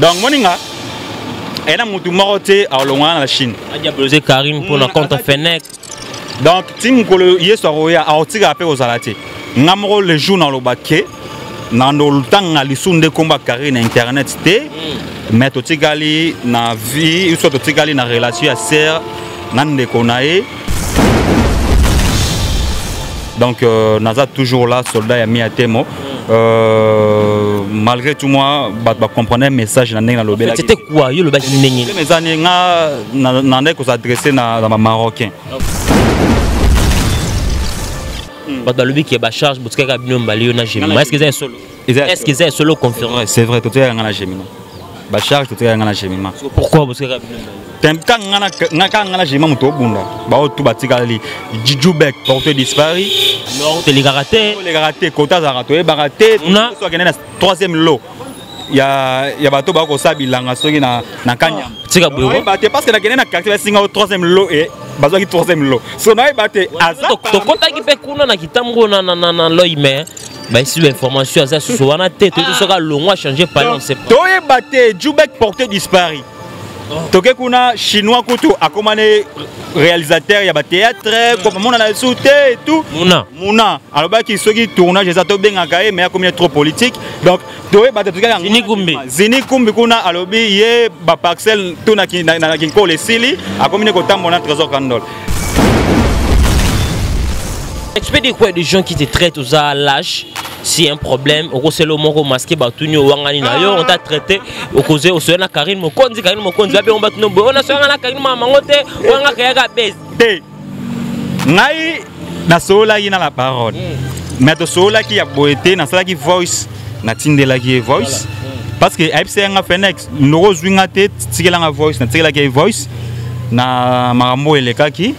Donc moninga ena mutu moko te alongwana na Chine. Adiabloze Karim mpona contre Fenech. Donc ti mokolo Yesu akoya akotikala mpe kozala te. Nga moko le jour naloba ke na ndolutanga lisusu nde komba Karine na internet te. Mais totikali na vie soit totikali na relation ya sœur na ndeko na ye. Donc naza toujours là soldat ya Mia Temo. Malgré tout moi bato bacomprendre message na ndenge nalobelaki. C'était quoi yo lobaki ndenge? Eza ni nga na ndenge kosadresse na bamarocain. Bato balobi ke bacharge botikaka bino mbali yo na Gemima. Est-ce que eza solo? Est-ce que eza solo confirmé? C'est vrai, totikaka nga na Gemima. Bacharge totikaka nga na Gemima. Pourquoi botikaka bino mbali? Kaka nga na Gemima moto obunda bao tu batikali Jujubek porte disparu. Non, telekaka te. Telekaka te, kota azalaka toyebaka te. So akende na troisième lot ya bato bakosala bilanga soki na Kanyama. Tika boye. Nayeba te parce que nakende na quartier basinga o troisième lot e bazwaki troisième lot. So nayeba te aza tokotaki mpe kuna na kitambo na loi mais baisi l'information aza susu wana te toyebi soki alongwa changer palais on sait pas. Toyeba te Jubek porte disparu. Toke kuna chinois kutu akomane réalisateur ya ba théâtre comme mona na sous te et tout. Muna. Muna alobaki soki tournage eza to bengaka ye mais akomi trop politique. Donc toyeba te totikali Zini Kumbi. Zini Kumbi kuna alobi ye ba parcelle tout na na Kinkole esili akomi ne kotambola na Trésor Kandol. Tu peux dire quoi des gens qui te traitent aux lâches? Si un problème, au conseil moko masqué batuni wangani na yo, on t'a traité au conseil au na Karine Mokonzi, Karine Mokonzi, abe on batuni bo, on a soya na Karine mama ngote, wanga kaya base. Te. Ngai na sola yi na la parole. Mais to sola ki ya boete na sala ki voice, na tindela ki voice. Parce que ayebisa nga Phoenix, noro zwinga te tikela nga voice, na tikela ki voice na makambo elekaki.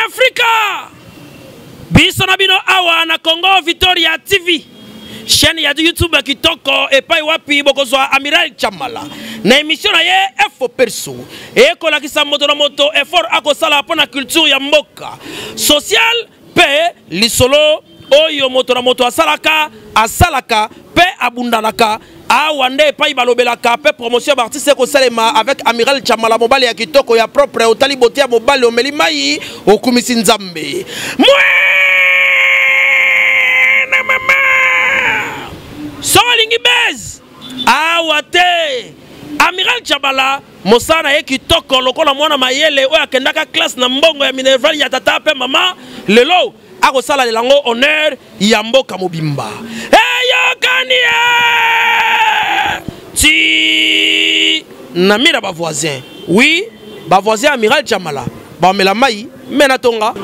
Afrika biso na bino awa na Congo Victoria TV chaîne ya YouTube kitoko epai wapi bokozwa Amiral Chamala na émission na ye Info Perso ekolakisa moto na moto effort akosala mpo na culture ya mboka social pe lisolo oyo moto na moto asalaka asalaka pe abundanaka awa nde epai balobelaka pe promotion ya baartiste ekosalema avec Amiral Chamala mobali ya kitoko ya propre otali bote ya mobali omeli mai okumisi nzambe mwena mama soki olingi base awa te Amiral Chamala mosala na ye kitoko lokola mwana mayele oyo akendaka classe na mbongo ya minerval ya tata pe mama lelo akosala lelango honneur ya mboka mobimba eyokani ti na mira ba voisin oui ba voisin Amiral Chamala ba mela mai mena tonga.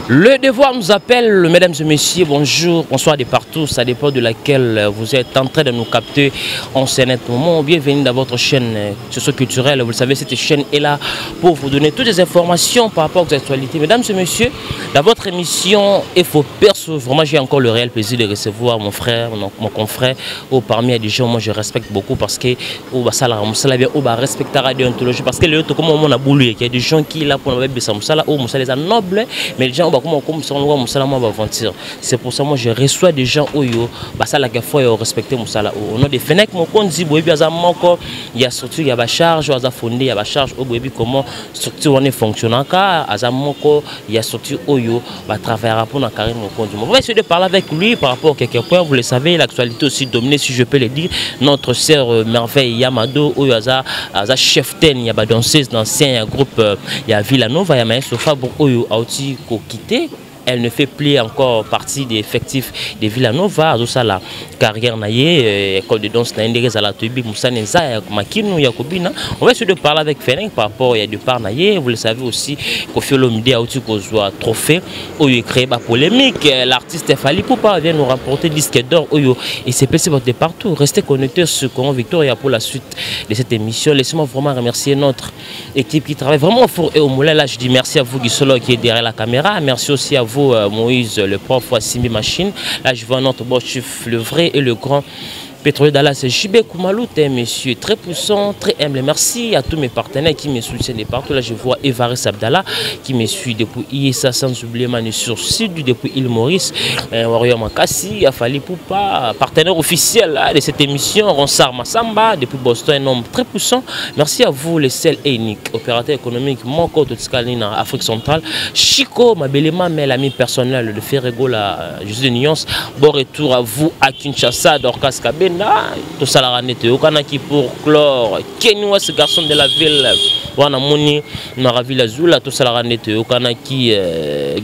Le devoir nous appelle, mesdames et messieurs, bonjour, bonsoir de partout, ça dépend de laquelle vous êtes en train de nous capter en ce net moment. Bienvenue dans votre chaîne socio-culturelle. Vous le savez, cette chaîne est là pour vous donner toutes les informations par rapport aux actualités. Mesdames et messieurs, dans votre émission Info Perso, vraiment j'ai encore le réel plaisir de recevoir mon frère, mon confrère, ou parmi des gens, moi je respecte beaucoup parce que ou bah, ça, la, ça, la, ou bah, respecter la déontologie, parce que le comme on a boulu, il y a des gens qui là pour nous mettre ça, ou ça les a nobles, mais les gens bah, comment comme ça, on voit Moussala, moi, va mentir. C'est pour ça moi je reçois des gens où yo, bah, ça la fois yo respecter Moussala. Au nom de Fenech, mon compte dit, boy, bien, ça manque, il y a structure, il y a ba charge, il y a fondé, il y a ba charge, oh, boy, comment structure on est fonctionnant, car, à ça manque, il y a structure où yo, bah, travaillera pour Karine Mokonzi. On va essayer de parler avec lui par rapport à quelques points. Vous le savez, l'actualité aussi dominée, si je peux le dire. Notre sœur Merveille Yamado, où aza, aza chef ten, il y a ba danseuse d'ancien groupe, il y a Villanova, il y a Maestro Fabre, où a aussi quitté. Elle ne fait plus encore partie des effectifs de Villanova. Azosa la carrière na ye, école de danse na ndenge za tobi Moussa Nenza ya Makinu ya Kobina. On va essayer de parler avec Ferenc par rapport ya départ na ye. Vous le savez aussi, Koffi Olomide a aussi kozwa trophée oyo créé ba polémique. L'artiste Fally Ipupa vient nous remporter disque d'or oyo et c'est passé de partout. Restez connectés sur Congo Victoria pour la suite de cette émission. Laissez-moi vraiment remercier notre équipe qui travaille vraiment fort et au moulin. Là, je dis merci à vous Guy Solo qui est derrière la caméra. Merci aussi à vous Moïse, le prof Simbi Machine. Là, je vois notre boss chef, le vrai et le grand Pétrolier Dallas, JB Koumalou, un monsieur très puissant, très humble. Merci à tous mes partenaires qui me soutiennent de partout. Là, je vois Evaris Abdallah qui me suit depuis ISA, sans oublier Manu sur Sud, depuis île Maurice, Warrior Makassi, Afali Poupa, partenaire officiel de cette émission, Ronsard Massamba, depuis Boston, un homme très puissant. Merci à vous, les seuls et uniques, opérateur économique, Moko Totskaline en Afrique centrale, Chico Mabelema, mais l'ami personnel de Ferrego, la Jésus de Nuance. Bon retour à vous à Kinshasa, Dorcas Kabenda, tout ça la nete okanaki pour clore Kenny West, garçon de la ville, wana moni Maraville Azula, tout ça la nete okanaki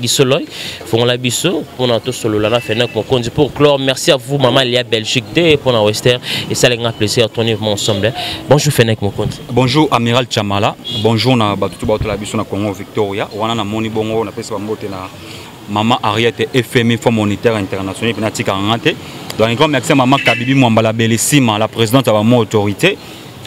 Gisoloy, fongola biso pour na tout solo la Fenek Mokonzi pour clore. Merci à vous maman Lia Belgique D pour na Western et ça les grand plaisir tourner ensemble. Bonjour Fenek Mokonzi. Bonjour Amiral Chamala, bonjour na batutu ba la biso na Congo Victoria, wana na moni bongo na pesa mbote na maman Ariette FMI Fonds monétaire international puis na tika ngante. Donc un grand merci à maman Kabibi Mwambala Belissima, la présidente de la autorité.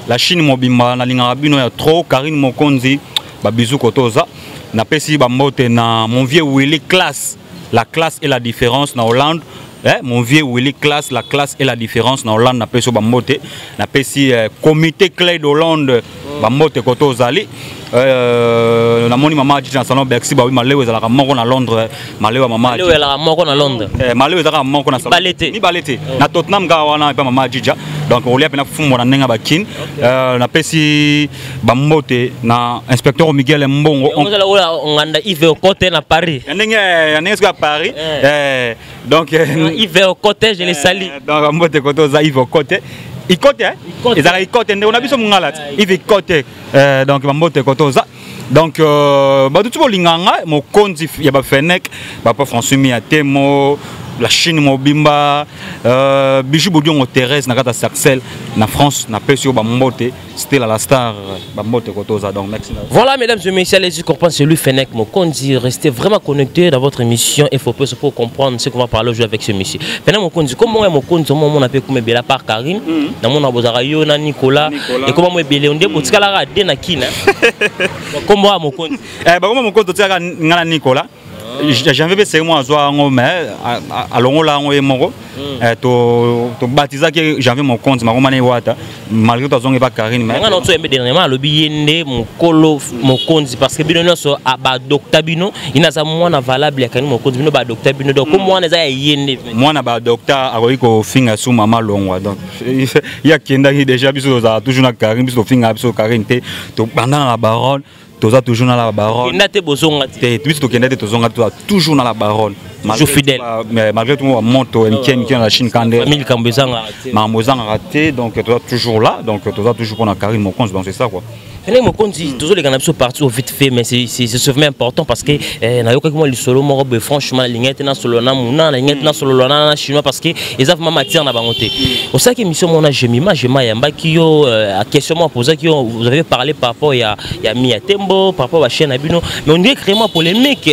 La Chine mobimba na lingaka bino ya trop Karine Mokonzi ba bisous kotoza. Na pesi ba mbote na mon vieux Willy Classe, la classe et la différence na Hollande. Eh, mon vieux Willy Classe, la classe et la différence na Hollande na pesi ba mbote. Na pesi comité clé d'Hollande ba mbote kotozali. Na moni mama Adji na salon Bercy ba oui malewe ezalaka moko na Londres, malewe mama Adji. Malewe ezalaka moko na Londres. Malewe ezalaka moko na salon. Mibale te. Mibale te. Na Tottenham ka wana pa mama Adjija. Donc olia pena fumo na ndenga ba kin. Na pesi ba mbote na inspecteur Miguel Mbongo. Yango ezala oyo nganda Yves Okote na Paris. Ya ndenge, ya ndenge soki ya Paris. Donc, Yves Okote, je le salue. Donc mbote koto za Yves Okote. Ikote, hein? Ikote. Ezalaka Ikote, ndeko na biso mongala ti. Yves Ikote. Donc, bambote koto za. Donc, bato ti bolinga nga, mokonzi ya ba Fenek, papa François Miatemo, la Chine mobimba, Bijou Bodiongo Thérèse na kata Sarcelles na France, na pesi yo bambote, c'était la star bambote koto za. Donc merci. Voilà mesdames et messieurs, allez-y comprendre celui Fenek Mokonzi, restez vraiment connectés dans votre émission et faut pour comprendre ce qu'on va parler aujourd'hui avec ce monsieur. Fenek Mokonzi, comment est Mokonzi, comment on appelle comme Bella par Karine, dans mon abozara yo na Nicolas, et comment moi Bélé, on dit pour tikala de na kina. Comment Mokonzi? Eh ba comment Mokonzi tikala ngana Nicolas. J'avais fait moi azwa ngo mais alongola ngo ye moko. To baptisa que j'avais mon compte makoma ne wata malgré to zonge ba Karine mais nga na to yembe dernièrement alobi yende mokolo mokonzi parce que bino nyonso ba docteur bino ina za mwana valable ya Karine mokonzi bino ba docteur bino donc mwana za yende mwana ba docteur akoki ko finga sous mama longwa donc ya kendaki déjà biso za toujours na Karine biso finga biso Karine te to banda na baronne toza toujours na la baronne. Kenda te bozonga te. Te, biso tokenda te tozonga te, toza toujours na la baronne. Toujours fidèle. Mais malgré tout, moto, MK, MK na la Chine, Kande. Famille Kambo ezangaka te. Makambo ezangaka te, donc toza toujours là, donc toza toujours mpona Karine Mokonzi, donc c'est ça quoi. Fenek Mokonzi, toujours les gars sont partis au vite fait, mais c'est vraiment important parce que nayokaki mwa lisolo moko boye, franchement, nalingi ete na solo na muna, nalingi ete na solo na na chinois parce que eza vraiment matière na bango te. Osalaki émission mona Jemima, Jema yambaki yo, a question moko posaki yo, vous avez parlé par rapport ya Mia Tembo, par rapport à chaîne Abino, mais on dirait vraiment polémique,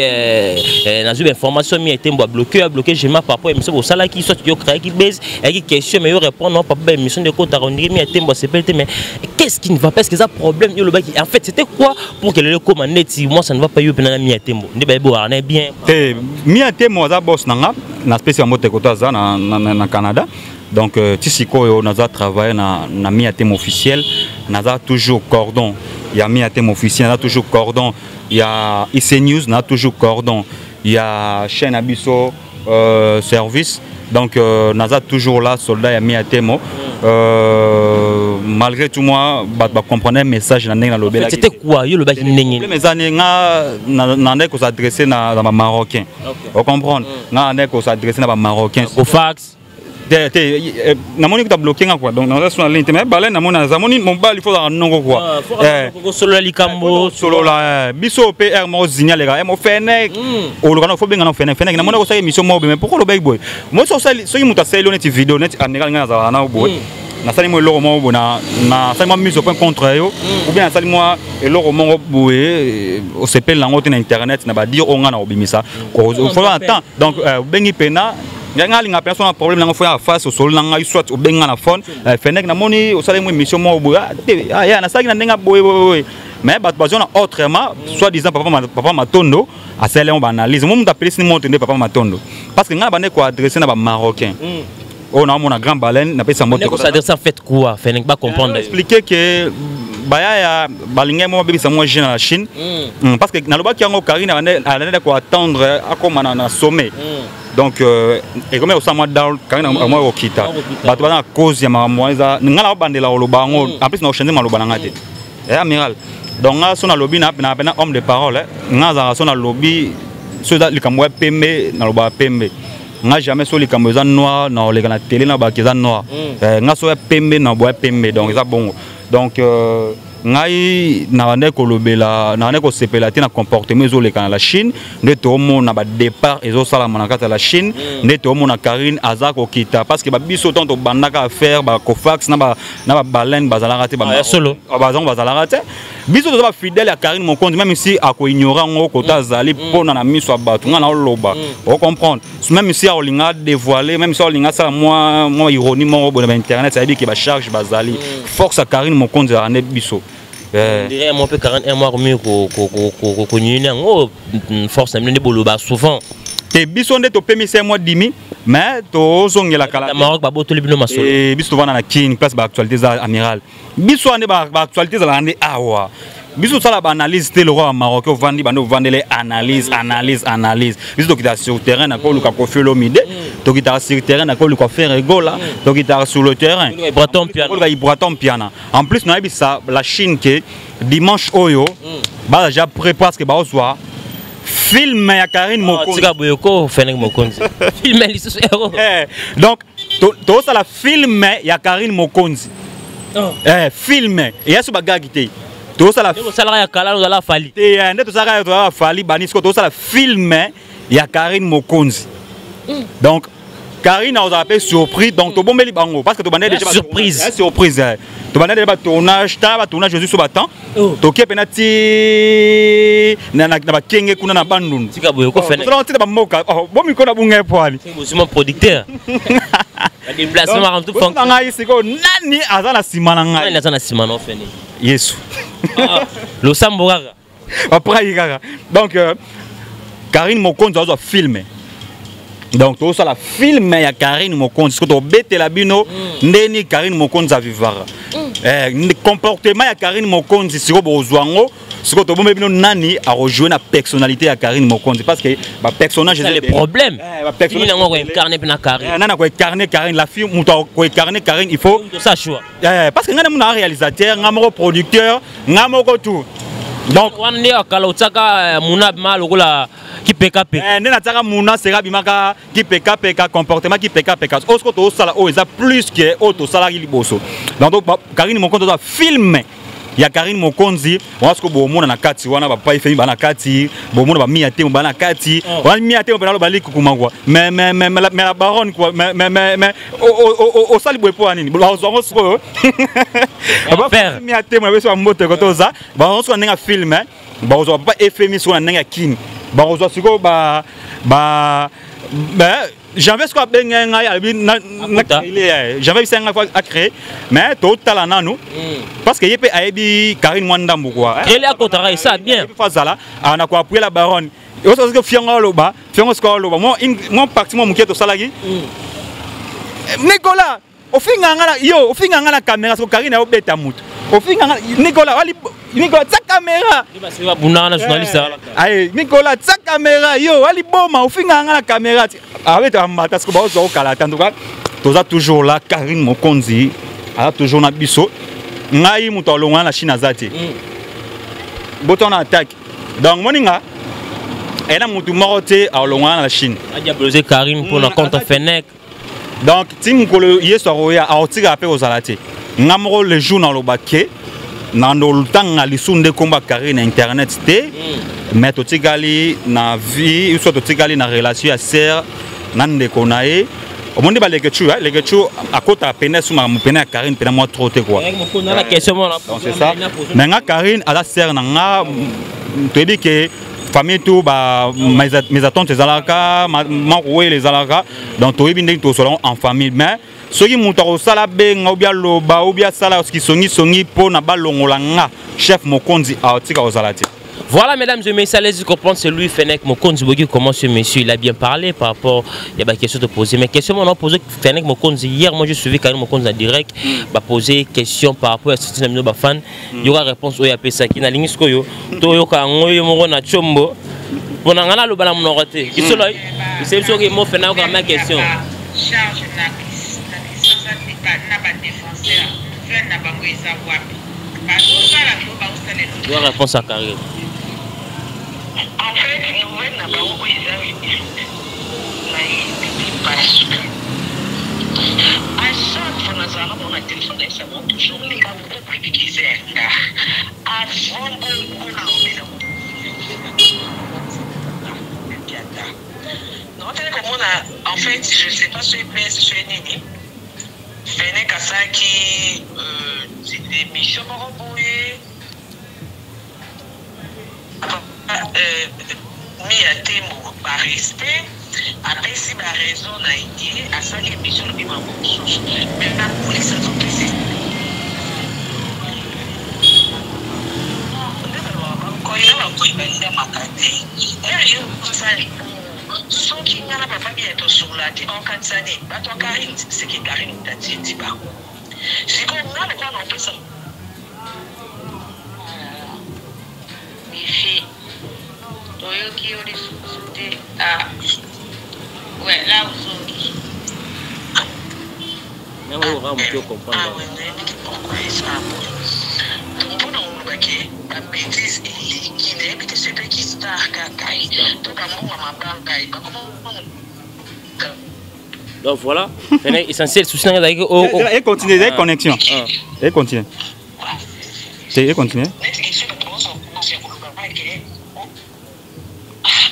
nazwi ba information Mia Tembo a bloqué Jema par rapport à émission osalaki, soit yo créaki base, ayaki question mais yo répondre non, papa émission de côté, on dirait Mia Tembo sepeli te, mais qu'est-ce qui ne va pas? Est-ce que ça problème? Yo, le bac, en fait, c'était quoi pour que le comme net si moi ça ne va pas yo pena Mia Tembo. Nde ba bo arna bien. Te Mia Tembo za boss nanga na spécial mote kota za na, na, na, na Canada. Donc tisiko yo naza travailler na Mia Tembo officiel, naza toujours cordon. Il y a Mia Tembo officiel, naza toujours cordon. Il y a IC News, naza toujours cordon. Il y a chaîne Abisso service. Donc naza toujours là soldat ya Mia Tembo. Malgré tout moi ba comprendre message na ndenge na lobela. C'était quoi yo lobaki ndenge? Mais ça nga na ndenge ko s'adresser na ba marocain. Vous comprendre? Nga ndenge ko s'adresser na ba marocain. Au fax. Te, te na moni ko ta bloquer nga quoi. Donc na so na ligne mais balé na moni na moni mon bal il faut na nongo quoi. Ah, faut ko solola likambo. Solola, biso PR mo zinya les gars, mo fenek. O lo faut benga na fenek, fenek na moni ko sa émission mo mais pourquoi lo beg boy? Moi so sa so muta sa net vidéo net anega nga za na boy. Na sali mo eloko moko boye, na sali mwa mise au point contre yo, ou bien na sali mwa eloko moko boye, osepeli nango te na internet, na ba dire oyo nga na kobimisa. Faut un temps. Donc obengi pena, nga nga alinga pena so na problème nango, faut ya face, osolo na ngai, soit obengi nga na phone. Fenek, namoni osali mwa émission moko boye, ah, te, ah, ya, nasalaki na ndenge ya boye, boye, boye. Mais bato bazwa na autrement, soit disant papa Matondo, asali yango ba analyse. Mo moto apelisi ni moto nde papa Matondo. Parce que nga na bande ko adresser na ba Marocain. Oyo naomona grand baleine, napesa mbote. S'adresse en fait quoi? Fenek ba comprendre. Expliquer que bayaya balingai mwa babebisa mwa jeune na la Chine. Parce que nalobaki yango, Karine alandi koattendre akóma na sommet. Donc ekomi kosala mwa down, Karine mwa kokita. Bato baza na cause ya makambo wana. Eza ngai naobandela koloba yango. En plus naochange maloba na ngai te, amiral. Donc nga so nalobi na pena homme de parole. Nga azalaka so nalobi, so eza likambo ya pembe, nalobaka pembe. Nga jamais so likambo eza noir na oleka na télé na baki eza noir. Nga so ya pembe, na boya pembe. Donc eza bongo. Donc ngai na bandaki kolobela, na bandaki kosepela te na comportement ezoleka na la Chine. Nde toomona badépart ezosalama na kati ya la Chine, nde toomona Karine aza kokita, parce que babiso ntango tobandaka affaire, bacofax na babaleine bazalaka te. Bazango bazalaka te. Biso toza bafidèle ya Karine Mokonzi, même si akoignore yango kota azali mpona na miso ya bato. Ngai naoloba, ocomprendre, même si akolinga dévoiler, même si akolinga asala mwa ironie moko boye na bainternet, ayebi ke bacharge bazali. Force ya Karine Mokonzi ezalaka nde biso. Dirait moi mpe 41 mois komi konyini yango, force na bino nde boloba souvent. Te, biso nde topemisa mwa dimi, mais tozongela kala. Maroc babotoli bino masolo. Biso tovanda na Kine, place baactualité eza, amiral. Biso wana nde baactualité ezalaka nde awa. Biso tosala baanalyse te lokola bamarocain ovandi bande ovandele analyse, analyse, analyse. Biso tokitaka sur terrain na koluka Koffi Olomide, tokitaka sur terrain na koluka Ferre Gola, tokitaka sur le terrain koluka Ibraton Piana. En plus nayebisa la Chine ke dimanche oyo baza déjà prêt, parce que baozwa film ya Karine Mokonzi. Tika boye ko, Fenek Mokonzi, film lisusu ero? Donc tozosala film ya Karine Mokonzi. Film eya so bagagi te, tozosala. Tosalaka ya kala, ozala Fally. Te, nde tosalaka, tozala Fally bani. Siko tozosala film ya Karine Mokonzi. Donc Karine azala mpe surpris. Donc tobombeli bango parce que tobandeli déjà surprise. Surprise. Tobandeli déjà batournage, tala batournage ozwi so batemps, tokie mpena ti na bakenge kuna na Bandundu. Tika boye ko, Fenek. Tina bamboka bomiko na bunga epoali. Bozuma producteur badéplacement, makambo tout. Na ngai sikoyo, nani aza na nsima na ngai? Nani aza na nsima na Fenek? Yesu. Losambo kaka. Baprai kaka. Donc Karine Mokonzi azwa film. Donc tozosala film ya Karine Mokonzi. Soki tobetela bino ndeni Karine Mokonzi avivaka, comportement ya Karine Mokonzi, sikoyo bozwa yango. Sikoyo tobombe bino nani akojoue na personnalité ya Karine Mokonzi, parce que bapersonnage le problème nango akoincarne mpe na Karine. Nani akoincarne Karine? La fille, moto akoincarne Karine, il faut ça choix. Parce que ngai namona réalisateur, ngai moko producteur, ngai moko tout. Donc wana nde akala otiaka muna ma lokola kipekapeka. Nde natiaka muna sera abimaka kipekapeka, comportement kipekapeka. Oyo sikoyo tozosala oyo eza plus ke oyo tosalaki liboso. Donc Karine Mokonzi oza film ya Karine Mokonzi wana. Sikoyo bomona na kati wana bapa Efemi baa na kati, bomona bamia temo baa na kati wana. Mia temo mpena aloba likukuma quoi, mais la baronne quoi, mais osali boye mpo ya nini? Bazwa yango sikoyo. Mia temo na biso ya mbote ko, toza bazwa sikoyo na ndenge ya film. Bakozwa papa Fmi sikoyo na ndenge ya kini, bakozwa sikoyo ba Janvier sikoyo abengai ngai, alobi Janvier bisai ngai acréé, mais totala nanu, parce que ye mpe ayebi Karine mwa ndambu quoi. Créé akotaka esa bien. Fo azala na koappuyer la baronne. Oyo fiongo aloba, fiongo sikoyo aloba mwa partie mwa moke tosalaki. Nicolas, ofinga nga na yo, ofinga nga na caméra. Siko Karine ayobeta motu, ofinga nga. Nicolas wali, Nicolas tia caméra. Babundaka na journaliste. Aye Nicolas tia caméra, yo wali boma, ofinga nga na caméra, abeta mbata. Siko baozwa okala te. En tout cas toza toujours là, Karine Mokonzi aza toujours na biso. Ngai moto alongwana na Chine aza te. Botona attaque. Donc moninga eya na motu moko te alongwana na Chine. Adiaboliser Karine mpona contre Fenek. Donc ti mokolo Yesu akoya, akotikala mpe kozala te. Nga moko le jour naloba ke na ndolutanga lisu nde komba Karine na internet te, mais totikali na vie so, totikali na relation ya sœur na ndeko na ye. Omoni balekechu, Lekechu akotaka pene su makambo pene ya Karine pene mwa trop te quoi. Donc c'est ça. Mais nga Karine aza sœur na nga. Toyebi ke famille tout ba mes attentes ezalaka, makowele ezalaka. Donc toyebi ndenge tosola en famille. Mais soki moto akosala benga obi aloba obi asala kisongisongi mpo na balongola nga chef Mokonzi, aotika kozala te. Voilà, mesdames et messieurs, allez-y comprendre, c'est lui, Fennec Mokonzi Bogi, comment ce monsieur, il a bien parlé par rapport, il y a des questions de poser. Mais question, on a posé Fennec Mokonzi hier, moi j'ai suivi Karim Mokonzi en direct, bah poser question par rapport à ce que nous fan, il y aura réponse au yapé ça qui n'a ligne skoyo, to yo ka ngoyo moko na chombo. Pona ngana loba na monoko te. Isolo, c'est sûr que mo Fennec a ma question. Charge na Kinshasa na ba défenseur nouvelle na bango eza wapi? Bazosala to baosala eloko? Doit réponse à Karim. En fait, nouvelle na bango oyo eza nayebi te parce que à chaque fois nazalaka bango na telefone, nayebisa bango toujours likambo oyo eza ya nga avant bolobela ata naotali komona. En fait, je sais pas soki epesi soki nini. Fenek asalaki émission moko boye, Mia Temo barespect apesi baraison na ye, asali émission, olobi mambo mosusu, mais na polise azopesa nde balobaka bankoyi na bankoyi baliamaka te. Ere yo osali, soki nga na papa Bia tosolola te, okanisa nini? Bato ya Karine, seke Karine moto atindi bango. Sikoyo nga lokola na opesa Wifi toyoki yo lisusu te. Ah ouais, là ozongi. Nango oka moto comprendre. Ah ouais, nayebi te pourquoi eza boye. Donc mpona koloba ke babêtise eleki, nayebi te soki epeki star kaka ye to bambongo ya mabanga ye bakoma. Donc voilà, essentiel souci nanga ezalaki o Et continue, et connexion. Et continue. Et continue. Neti question bato bazwa koloba ke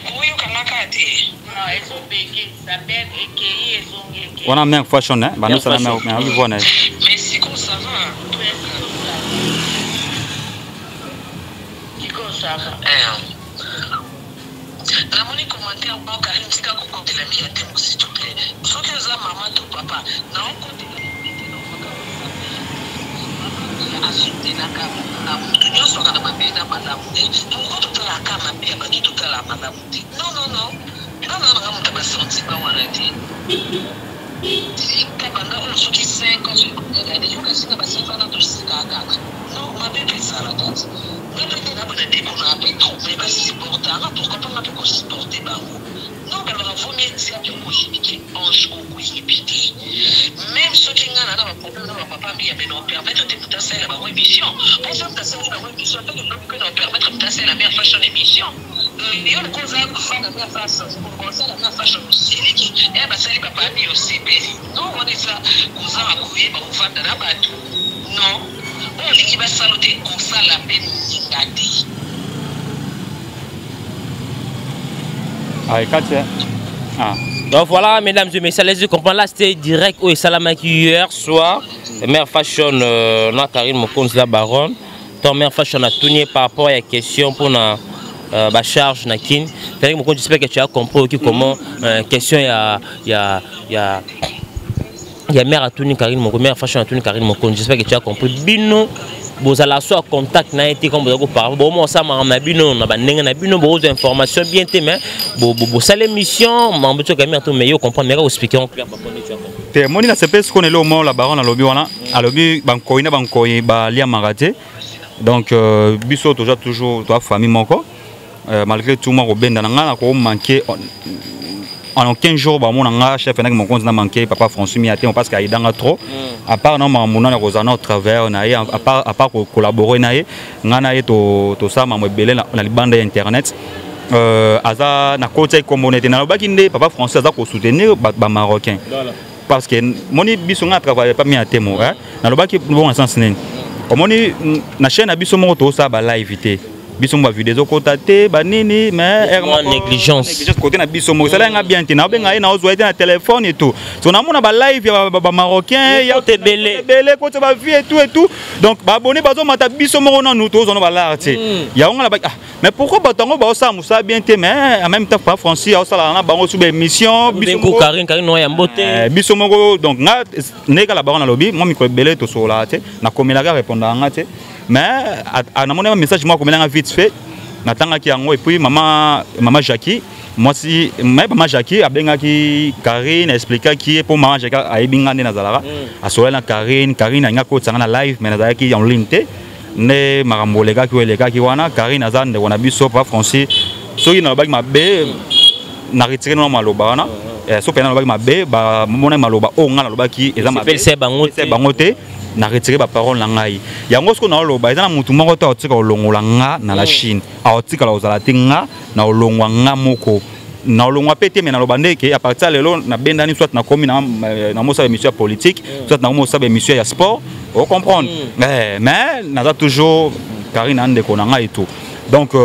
boyokangaka te. Non, ezobege, ça bug, ekei, ezongi, ekei. Wana mère fashion, hein? Bano sala mère, mais azo voir na. Mais sikoyo ça va? Sikoyo ça va. Namoni commentaire moko: "Karine, tika kokotela Miya Temo, s'il te plaît." Soki oza mama to papa, naokotela asutenaka na motu nyonso aka na mabe na malamu te. Pourquoi totalaka mabe ya bato, totala malamu te? Non, non, non, non, non, nanga moto ya basentiment wana te. Tika banda oyo soki 5 ans, soki combien, yoka singa ba 5 ans na tosikaka kaka. Non, mabe mpe ezalaka te. Nga mpe te nabona ndeko na mpe trop, mais basupportanga. Pourquoi mpo nga mpe kosupporte bango? Non, balobaka vaut mieux diable okoyebi ke ange okoyebi te. Même soki nga na baproblème na bapapa Miya, mais na permettre te moto asalela bango émission. Mpo so moto asaleli bango émission, atake lobi mpe na permettre moto asalela mare fashion émission. Yo loko oza fan ya mare fashion, kosala mare fashion osiliki e basali papa Miya osepeli. Non, wana eza kozanga koyeba kovanda na bato. Non, oyo olingi basala te, kosala mpe moninga te. Ah, kati. Ah. Donc voilà, mesdames et messieurs, allez-y comprendre. Là, c'était direct au Salamaki hier soir. Mère Fashion, na Karine Mokonzi la baronne. Donc, Mère Fashion a tourné par rapport à la question pour la bah, charge na kin. Karine Mokonzi, j'espère que tu as compris ok, comment question il y a il y a il y a il y a mère atuni Karine Mokonzi, Mère Fashion atuni Karine Mokonzi. J'espère que tu as compris. Bino bozala so contact na ye te, comme bozala koparle bomo osamaka na bino na bandenge na bino, bozwa information bien te, mais bosala émission mambo ti okami ato, mais yo comprendre, mais kaka expliquer en clair papa nde tu as compris. Te moni na sepesi sikoyo na eloko moko la baronne alobi wana. Alobi bankoyi na bankoyi baliamaka te. Donc biso toza toujours toa famille moko. Malgré tout, mwa kobenda na ngai na komanke en aucun jour bamona nga chef enaki mokonzi na manqué papa François Mia te, parce que ayidanga trop. À part na makambo nana kozala na travers na ye, à part collaborer na ye, ngai na ye tosala mambo ebele na libanda ya internet. Aza na koti ya ekombo nete nalobaki nde papa François aza kosoutenir bamarocain, parce que moni biso ngai na travaille pa Mia Temo, nalobaki bon na sens nini. Omoni na chaîne na biso moko tosala balive te, biso mo bavideo ezokota te banini, mais négligence côté na biso moko esala yanga bien te. Naobenga ye, naozwa ye te na telefone et tout. So namona balive ya bamarocain ya ebele. Ebele kota bavie et tout et tout. Donc baabonné bazomata, biso moko nanu tozwa no balare te. Yango nga na ah, mais pourquoi bato yango baosala mosala bien te? Mais en même temps papa Francis aosalaka na bango su baémission. Biso moko. Donc nga ndenge kala bango nalobi mwa mikolo ebele tosololaka te, nakomelaka, répondaka nga te, mais namoni message moko akomelanga vite fait. Natangaki yango, et puis mama Jackie, mwasi mai, mama Jackie abengaki Karine, expliquaki ye, mpo mama Jackie ayebi nga nde nazalaka. Asololi na Karine. Karine alingi akotisa nga na live, mais nazalaki en ligne te. Nde makambo elekaki oyo elekaki wana. Karine aza ndeko na biso. Papa Francis, soki nalobaki mabe, na retire nona maloba wana. So mpe nalobaki mabe, bamona maloba oyo ngai nalobaki eza mabe bango te. Na retire baparole na ngai yango. Soki naoloba, eza na motu moko te aotika kolongola nga na la Chine, aotikala kozala te. Nga na olongwa nga moko, naolongwa mpe te. Me naloba nde ke à partir ya lelo nabendani, soit nakomi na mosala émission ya politique, soit nakomi mosala émission ya sport, ocomprendre. Mais naza toujours Karine, ndeko na ngai et tout. Donc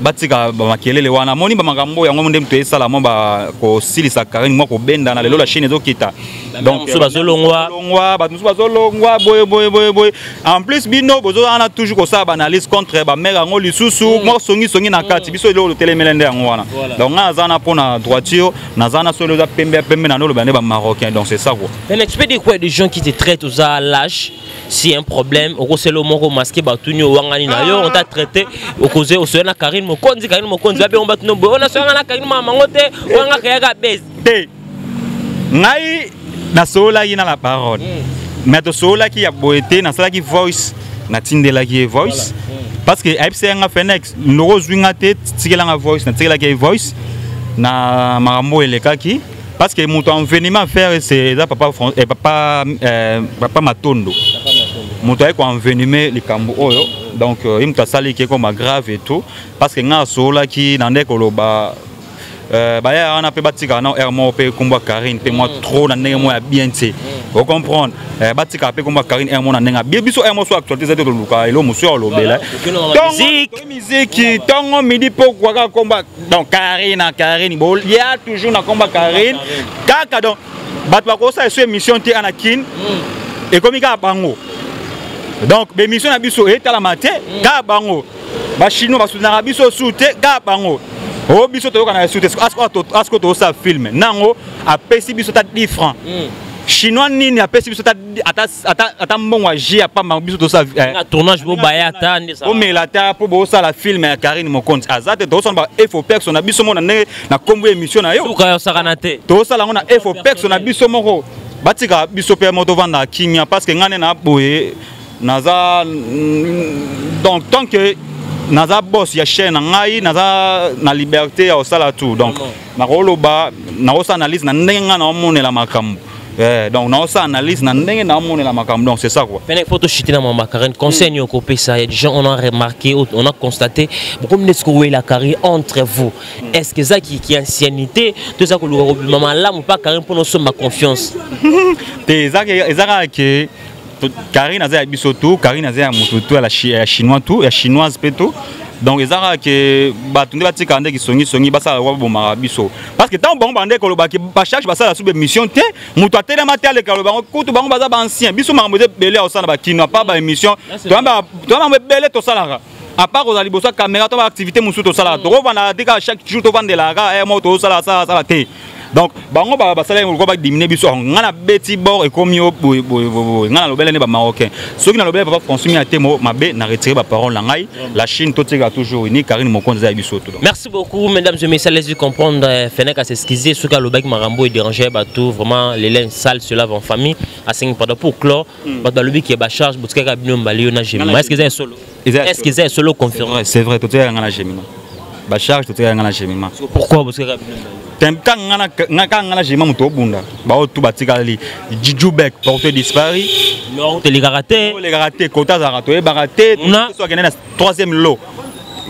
batika bamakelele wana. Moni bamakambo yango nde moto esala mwa kosilisa Karine, mwa kobendana. Lelo la Chine ezokita. Donc bazolongwa. Bato mosusu bazolongwa boye boye boye boye. En plus, bino bozozala toujours kosala baanalyse contre bamare yango lisusu, mwa songisongi na kati. Biso eloko totelemele nde yango wana. Donc ngai naza na mpona droiture, naza na solo eza pembe ya pembe na noloba nde bamarocain. Donc c'est ça quoi. Mais tu peux dire quoi des gens qui te traitent aux lâche? Si un problème okosela moko masqué, batuni owangani na yo, on t'a traité, okoze osoya na Karine Mokonzi. Karine Mokonzi babengo bato no boye, ona soyanga na Karine mamango te, owanga kayaka base. Te, ngai nasololaki na la parole, mais tosololaki ya boye te. Nasalaki voice, natindelaki ye voice, parce que ayebisa yanga: "Fenex, ndoko ozwi nga te, tikelanga voice." Natikelaki ye voice na makambo elekaki, parce que moto envenime affaire, c'est eza papa Matondo, moto aye koenvenime likambo oyo. Donc ye moto asali ke koma grave et tout, parce que nga asololaki na nde koloba baya wana mpe batikaka na aire moko mpe nkombo ya Karine mpe mwa trop na ndenge moko ya bien te, ocomprendre. Batikaka mpe nkombo ya Karine aire moko na ndenge ya bien. Biso aire moko so actualité eza te, toluka elo mosu ya kolobela miziki ntongo, midi, pokwa, kaka nkombo. Donc Karine na Karine, bolia toujours na nkombo ya Karine kaka. Donc bato bakosala eso émission te ana Kine, ekomi kaka bango. Donc bémission na biso etalama te, kaka bango. Bachinois basoutenaka biso su te, kaka bango. O biso toyokana su te. Asko tozosala film nango, apesi biso ta 10 francs. Chinois nini apesi biso ata mbongo ya jus ya pamba? Biso tosala tournage, bobaya ata. Bomela ata mpo bosala film ya Karine Mokonzi aza te. Tozosala ba effort perso na biso moko na ndenge na nkombo ya émission na yo. Osakana te. Tozosala yango na effort perso na biso moko. Batikaka biso mpe mo tovandaka kimia, parce que ngai nde na boye naza. Donc tant que naza boss ya chaîne na ngai, naza na liberté ya kosala tout. Donc nakoloba, nakosala analyse na ndenge ngai naomonela makambo. Donc naosala analyse na ndenge naomonela makambo. Donc c'est ça quoi. Il faut tochuter na mama Karine. Conseil mm. okopesa, il y a des gens, on a remarqué, on a constaté beaucoup de ce que la carrière entre vous. Est-ce que ça qui ancienneté tout ça, koluka mama malamu pa Karine pour nous ma confiance? Te, eza kaka ke Karine aza ya biso tout, Karine aza ya motu tout, ya chinois tout, ya chinoise mpe tout. Donc eza kaka ke bato nde batikaka nde kisongisongi, basala kwa babomaka biso, parce que ntango bango bande kolobaki bacharge, basala su bémission te, moto atelema te, aleka loba bango kutu. Bango baza baancien. Biso makambo eza ebele ya kosala bakino, à part baémission, toya makambo ebele tosalaka, à part kozala liboso ya caméra to baactivité mosusu tosalaka. Tokovandaka te kaka chaque jour tovandelaka kaka moko, tozosala sala sala te. Donc bango basala lokola badimine biso. Ngai nabeti bord, ekomi yo boye boye boye. Ngai nalobela nde bamarocain. Soki nalobela papa François Mia te mabe, na retire baparole na ngai. La Chine totika toujours uni. Karine Mokonzi eza ya biso to. Merci beaucoup, mesdames et messieurs. Laissez comprendre, Fenek a s'excuser. Soki alobaki makambo edéranger bato, vraiment, les linges sales se lavent en famille. Asengi pardon. Pour clore, bato balobi ke bacharge botikaka bino mbali, yo na Gemima. Est ce que eza ya solo? Est ce que eza ya solo confirmé? C'est vrai, totikaka nga na Gemima bacharge, totikaka nga na Gemima. Pourquoi botikaka bino? Kaka nga na Gemima moto obunda. Bao tu batikali Jujubek porte disparu. Telekaka te. Olekaka te, kota azalaka toyebaka te. So akende na troisième lot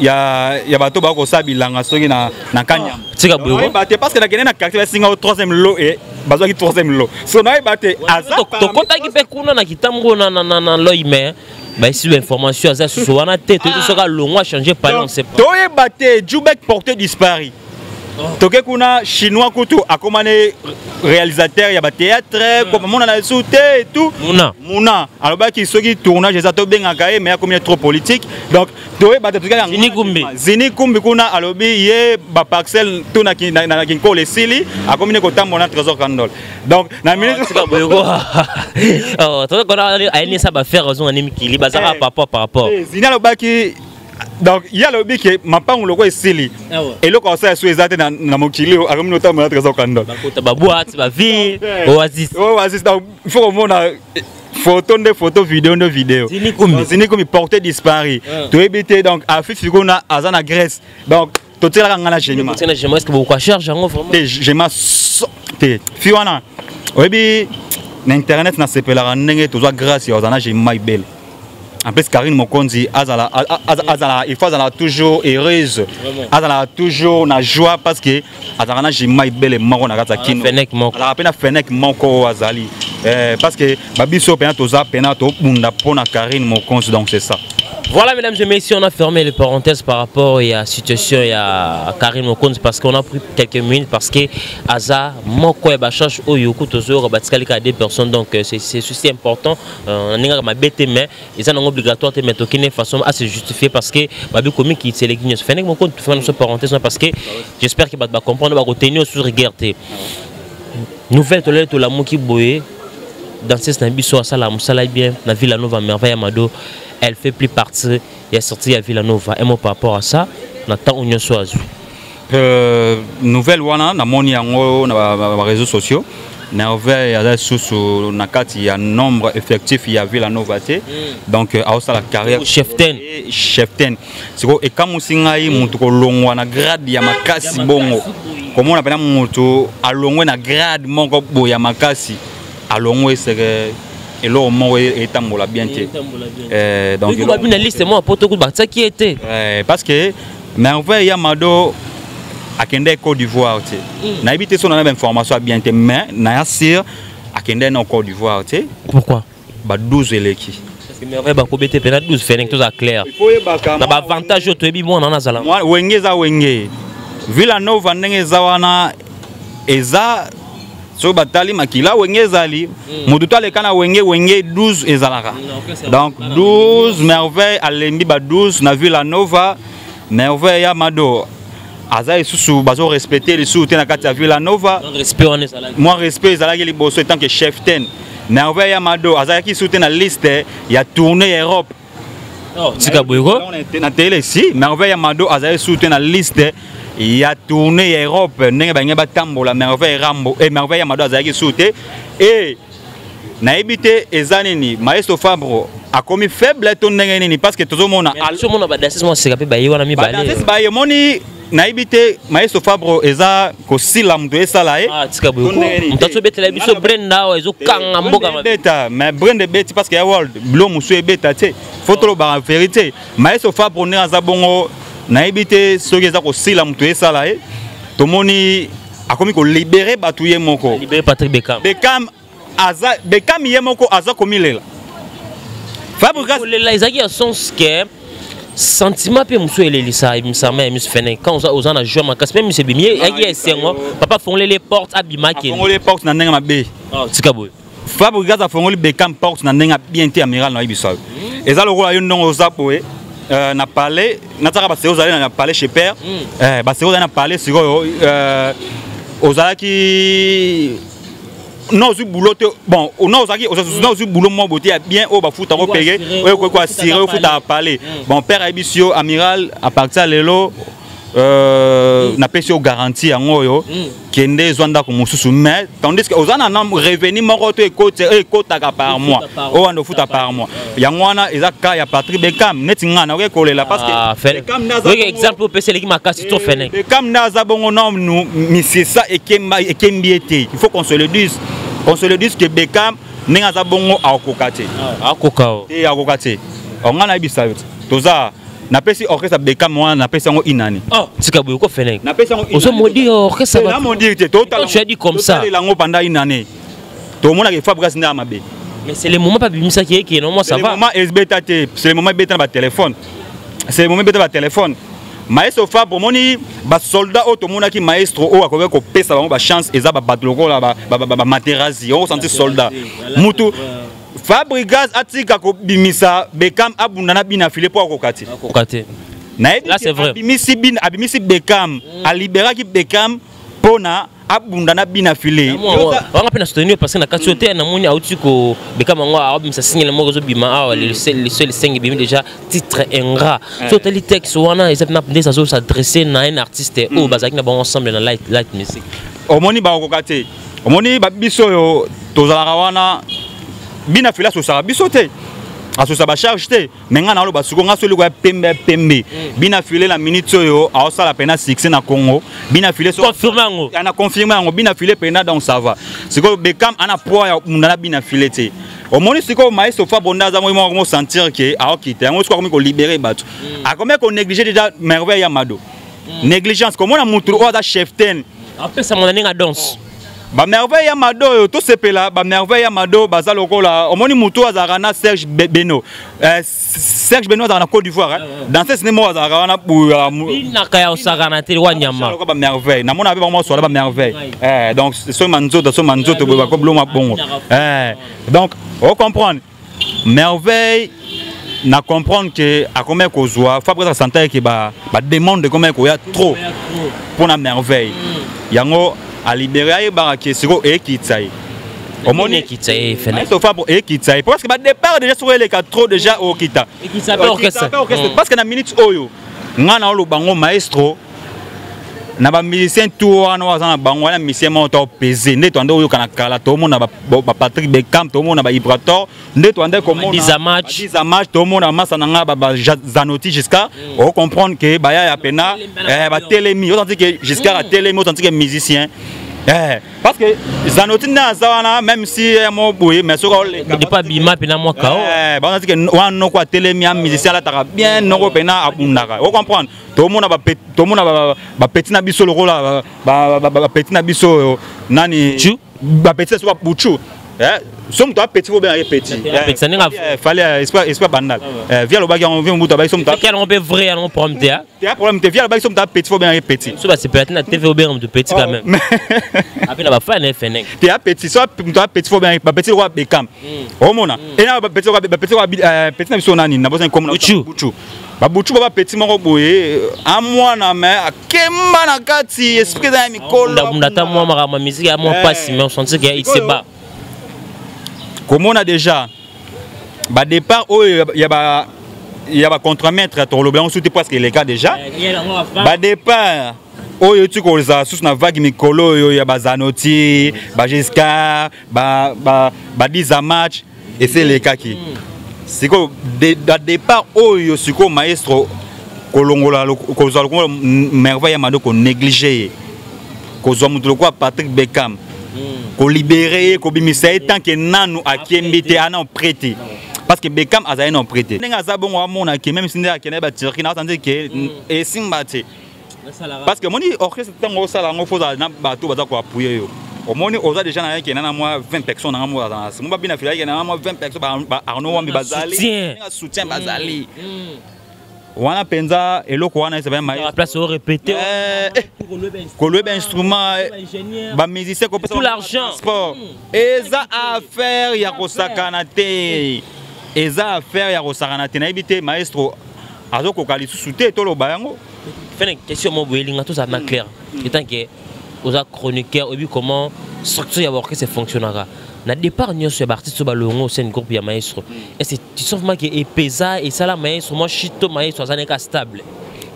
ya bato bakosala bilanga soki na Kanyama. Tika boye. Te, parce que nakende na quartier, basinga o troisième lot e bazwaki troisième lot, so nayeba te aza. Tokɔtaki mpe kuna na kitambo na loi, mais baesi bainformation aza susu wana te. Toyebi soki alongwa, changer palais, on sait pas. Toyeba te. Jubek porté disparu. Toke kuna, chinois kutu akoma ne réalisateur ya bathéâtre, komona na esu te et tout. Muna. Muna alobaki soki tournage eza, tobengaka ye, mais akomi trop politique. Donc toyeba te. Zini Kumbi. Zini Kumbi kuna alobi ye baparcelle to na Kinkolo esili, akomi ne kotambola na Trésor Candol. Donc na minute Trésor Candol ayenisa bafaire, ozonga ne mikili bazaka par rapport. Zini alobaki Donc ye alobi ke mapangu loko esili, eloko asala so eza te na mokili oyo, akomi notambola Trésor Kandol. Bakota baboîte, bavie Oasis. Oasis. Donc il faut komona photo nde photo, vidéo nde vidéo. Zini Kumbi. Zini Kumbi porté disparu, toyebi te. Donc afifi kuna aza na Grèce, donc totielaka nga na Gemima. Na Gemima, est-ce que bokoka charge yango vraiment? Te, Gemima te. Fi wana oyebi na internet, nasepelaka ndenge tozwa grâce ya ozala na Gemima ebele. En plus Karine Mokonzi azala, azala, il faut azala toujours heureuse, azala toujours na joie, parce que azalaka na Gemima ebele moko na kati ya Kino, azalaka mpe na Fenek moko oyo azali, parce que babiso mpena toza mpena tobunda mpo na Karine Mokonzi. Donc c'est ça. Voilà, mesdames et messieurs, on a fermé les parenthèses par rapport à la situation à Karine Mokonzi, parce qu'on a pris quelques minutes, parce que aza moko ya bacharge oyo kutozo batikali ka deux personnes. Donc c'est aussi important, on a ma bête, mais ils en ont obligatoire te, mais tokine façon à se justifier, parce que babi komi qui c'est les nyonso. Fenek Mokonzi, faire une parenthèse parce que j'espère que va comprendre, va retenir sur rigueur te. Nouvelle tolele tolamuki boye, danseuse na biso asala mosala bien na Villa Nova, Merveille Amado, elle fait plus partie ya sortie ya Villa Nova. Un mot par rapport à ça, na temps nyonso azwi. Nouvelle wana namoni yango na baréseaux sociaux. Merveille aza lisusu na kati ya nombre effectif ya Villa Nova te. Donc aosala carrière. Cheftaine. Cheftaine. Sikoyo ekamusi ngai, motu kolongwa na grade ya makasi bongo, komona mpena motu alongwe na grade moko boye ya makasi, alongwe seke eloko moko etambola bien te. Donc babi na liste moko poto kutu batiaki ye te. Parce que Merveille ya Mado akende Côte d'Ivoire te. Nayebi te so na bainformation ya bien te, mais naya sûr akende na Côte d'Ivoire te. Pourquoi? Ba 12 eleki. Parce que Merveille bakobete mpe na 12, Fenek, toza clair na baavantage oyo toyebi mwana wana azala. Wenge eza Wenge, Villa Nova ndenge eza wana, eza soki batali makila Wenge ezali motu to aleka na Wenge. Wenge 12 ezalaka, donc 12. Merveille alembi ba 12 na Villa Nova. Merveille ya Mado aza lisusu, bazorespecte lisusu te na kati ya Villa Nova. Mwa respect ezalaki liboso en tant que cheftaine. Merveille ya Mado azalaki lisusu te na liste ya tournée ya Europe. Tika boyeko. Na tele si Merveille ya Mado azalaki lisusu te na liste ya tournée ya Europe, ndenge bange batambola. Merveille Rambo e Merveille ya Mado azalaki lisusu te. E nayebi te eza nini, maestro Fabro akomi faible to ndenge nini, parce que tozomona Tozomona badanseuse mwa seka mpe baye wana mibale. Badanseuse baye, omoni, nayebi te, maestro Fabro eza kosila moto esala ye. Tika boye, moto azobetela biso Brenda awa, ezokanga mboka. Ebeta, mais Brenda ebeti parce que ya world bilo mosusu ebeta te. Faut tolobaka vérité. Maestro Fabro ndenge aza bongo, nayebi te soki eza kosila moto esala ye. Tomoni akomi kolibérer bato ye moko. Libéré Patrick Beckham. Beckham aza, Beckham ye moko aza komilela. Fabregas kolela ezalaki ya sens ke sentiment mpe mosusu elelisa ebimisama ya miso. Fene quand oza na joie makasi mpe miso ebimi, eyaki ya esengo. Papa afongoleli porte, abimaki. Afongoli porte na ndenge mabe. Tika boye. Fabregas afongoli Beckham porte na ndenge bien te. Amiral, na oyebisa yo, eza lokola yo ndongo oza boye na palais, nataka baseko ozali na palais chez père, baseko ozali na palais. Sikoyo ozalaki na ozwi boulot te. Bon, na ozalaki na ozwi boulot moko boye te ya bien oyo bafutako peke, oyo ekoki koassurer oyo ofutaka palais. Bon, père ayebisi yo: "Amiral, à partir ya lelo, napesi yo garantie yango oyo, kende ezwa ndako mosusu." Mais tandis que oza na revenu moko to ekotaka par mois, oyo wana ofuta par mois. Yango wana eza cas ya Patrick Beckham. Neti ngai nakoki kolela parce que exemple opesi eleki makasi to fene. Beckham nde aza bongo nanu, misisa ekembi ye te. Il faut qu'on se le dise, qu'on se le dise que Beckham ndenge aza bongo akokoka te. Akoka. Te, akoka te. Ngai nayebisa yo, toza napesi orchestre Beckham wana, napesi yango inani. Oh, tika boye ko, fene. Napesi yango. Ozomodire orchestre? Namodire te. Tu as dit comme ça. Totalela yango pendant une année, tomonaka Fabregas nde ya mabe. Mais c'est le moment pas bimisaki eke non, moi ça va. Moment ebeta te, c'est le moment ebeta na batelefone, c'est le moment ebeta batelefone. Maestro Fabre, omoni basoldat oyo tomonaki, maestro oyo akoki kopesa bango bachance eza babato lokola bamaterasi okosanti soldat mutu. Fabregas atika kobimisa Beckham abunda na bina file mpo akoka te. Akoka te. Nayebi abimisi Beckham, aliberaki Beckham mpona Abunda na bina file. Wanga mpe na soutenir parce que na kati oyo te, namoni auti kobeka bango, aobimisa single moko ezobima awa, le seul senge ebimi déjà, titre Ingrat. So otali texte wana, eza mpena nde azo s'adresse na un artiste oyo bazalaki na bango ensemble na light, light music. Omoni, bakokoka te. Omoni, biso oyo tozalaka wana, bina file asosaka biso te, asosa bacharge te. Me ngai naloba sikoyo, ngai so eloko ya pembe ya pembe, bina file na minute oyo aosala mpena succès na Congo, bina file. Confirme yango. Ana confirme yango, bina file mpena. Donc ça va. Sikoyo Bekam ana poids ya munda na bina file te. Omoni, sikoyo maestro Fabro nde aza moi moko mo sentir ke aokita yango. Sikoyo akomi kolibérer bato, akomi konéglige déjà Merveille ya Mado. Négligence, komona mutu oyo aza chef ten. Apesa mona ndenge adanse. Bamerveille ya Mado oyo tosepela, bamerveille ya Mado baza lokola, omoni, mutu oyo azalaka na Serge Beno, Serge Beno azalaka na Côte d'Ivoire, danseuse nde moko azalaka wana. Binaka ya osakana te wa nyama. Lokola bamerveille, namona mpe bango masola bamerveille. Donc soki manzoto, soki manzoto boye, bakobiloma bongo. Donc ocomprendre Merveille na comprendre ke akomi kozwa Fabrice asanta ke bademande ekomi koya trop mpona Merveille. Yango alibéré, ayebaka ke sikoyo ekitisa ye. Omoni, ekitisa ye. Maestro Fabro ekitisa ye parce que badépart déjà soki eleka trop déjà, okita. Ekitisa mpe orchestre. Parce que na minute oyo ngai na oloba ngo, maestro na bamusicien tout wana oyo aza na bango wana, musicien moko to pese nde toande oyoka na kala, tomona baPatrick Beckham, tomona baIbrator, nde toande komona match, tomona masa na nga Bazanoti Giscard. Ocomprendre ke baya ya pena batelemi, osanti ke Giscard atelemi, osanti ke musicien, parce que Zanoti nde aza wana, même si mo boye, mais soki oleka depuis abima mpena mwaka o basanti ke wana noko atelemi, ya musicien alataka bien, noko mpena abundaka. Ocomprendre, tomona bapeti na biso lokola bapeti na biso nani, bapeti na biso babuchu. So moto apeti, fo obengaki petit. Fallait esprit bandal via alobaki yango, vi mobutu abaki so moto yango mpe vrai, yango problème te. Te, problème te. Via alobaki so moto apeti, fo obengaki petit. So basepela te na TV, obenga moto petit quand même, ape na bafana efeneng. Te, apeti, so moto apeti, fo obengaki bapeti lokola Bekam. Omona ena bapeti lokola petit na biso nani, nabosani komona. Buchu, babuchu ba bapeti moko boye, amwana me akemba na kati, esprit eza ya mikolo. Bunda ata mwa makambo ya musique ya mwa pasi, mais on sentit que il se bat. Komona déjà badépart oyo ya bacontremaître, tokoloba yango suti presque eleka déjà. Badépart oyo euti kozala susu na vague mikolo oyo ya bazanoti, bagiscard, badiza match, ese elekaki. Sikoyo badépart oyo, sikoyo maestro kolongola, kozwa lokola Merveille ya Mado, konéglige ye, kozwa moto lokola Patrick Beckham, kolibérer ye, kobimisa ye tant ke nanu akembi te, ana prêt te, parce que Beckham azali na prêt te. Ndenge aza bongo, amona ke même si nde akende baturki na asanti ke esimba te, parce que omoni, orchestre ntango osala yango, fo ozala na bato baza koappuyer yo. Omoni, oza déjà na ye kende na mwa 20 personnes nanga mo baza na mo babina fila, kende na mwa 20 personnes, ba Arnaud Wambi bazali, soutien bazali wana mpenza. Eloko wana ezali place orépété. Koloyeba instrument, bamusicien, kopesa l'argent. Sport eza affaire ya kosakana te, eza affaire ya kosakana te. Nayebi te, maestro azokoka lisusu te, toloba yango. Fene, question mo boye, elinga tozala na clair. Etant que oza chroniqueur, oyebi comment structure ya baorchestre fonctionnaka. Na départ nyonso ya baartiste oyo balongo au sein groupe ya maestro, est ce que tu sens vraiment ke epeza, esala maestro mwa shit to maestro aza neka stable?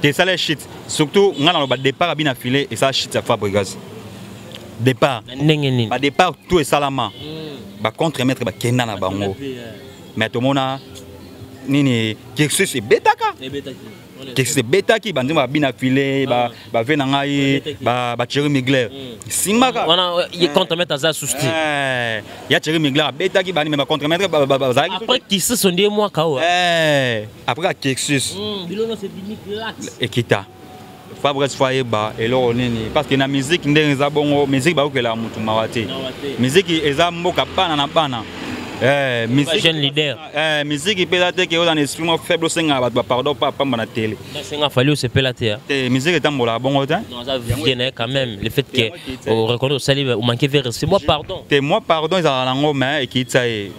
Te, esala shit. Surtout ngai naloba départ abi na file, esala shit ya Fabregas départ. Na ndenge nini? Badépart tout esalama, bacontremaître bakenda na bango, mais tomona nini, Cursus ebetaka, Cursus ebetaki banzembo, babina file, bave na ngai, bathierry Migler simbaka. Wana contremaître aza susti. Ya Thierry Migler abetaki bani, me bacontremaître bazalaki. Après Cursus nde mwaka oyo. Après Cursus ekita. Fabrice fo ayeba eloko nini, parce que na musique ndenge eza bongo, musique bakokelaka motu mawa te. Musique eza mboka bana na bana. Jeune leader. Musique mpe eza te ke oza na esprit moko faible, osengaka bato bapardon mpo apamba na télé. Senga Fally, osepela te. Te, musique etambolaka bongo te. Non, aza vie na ye quand même, le fait que oreconnaître osali omanke vers respect, moi pardon. Te, moi pardon ezalaka nango, mais ekitisa ye,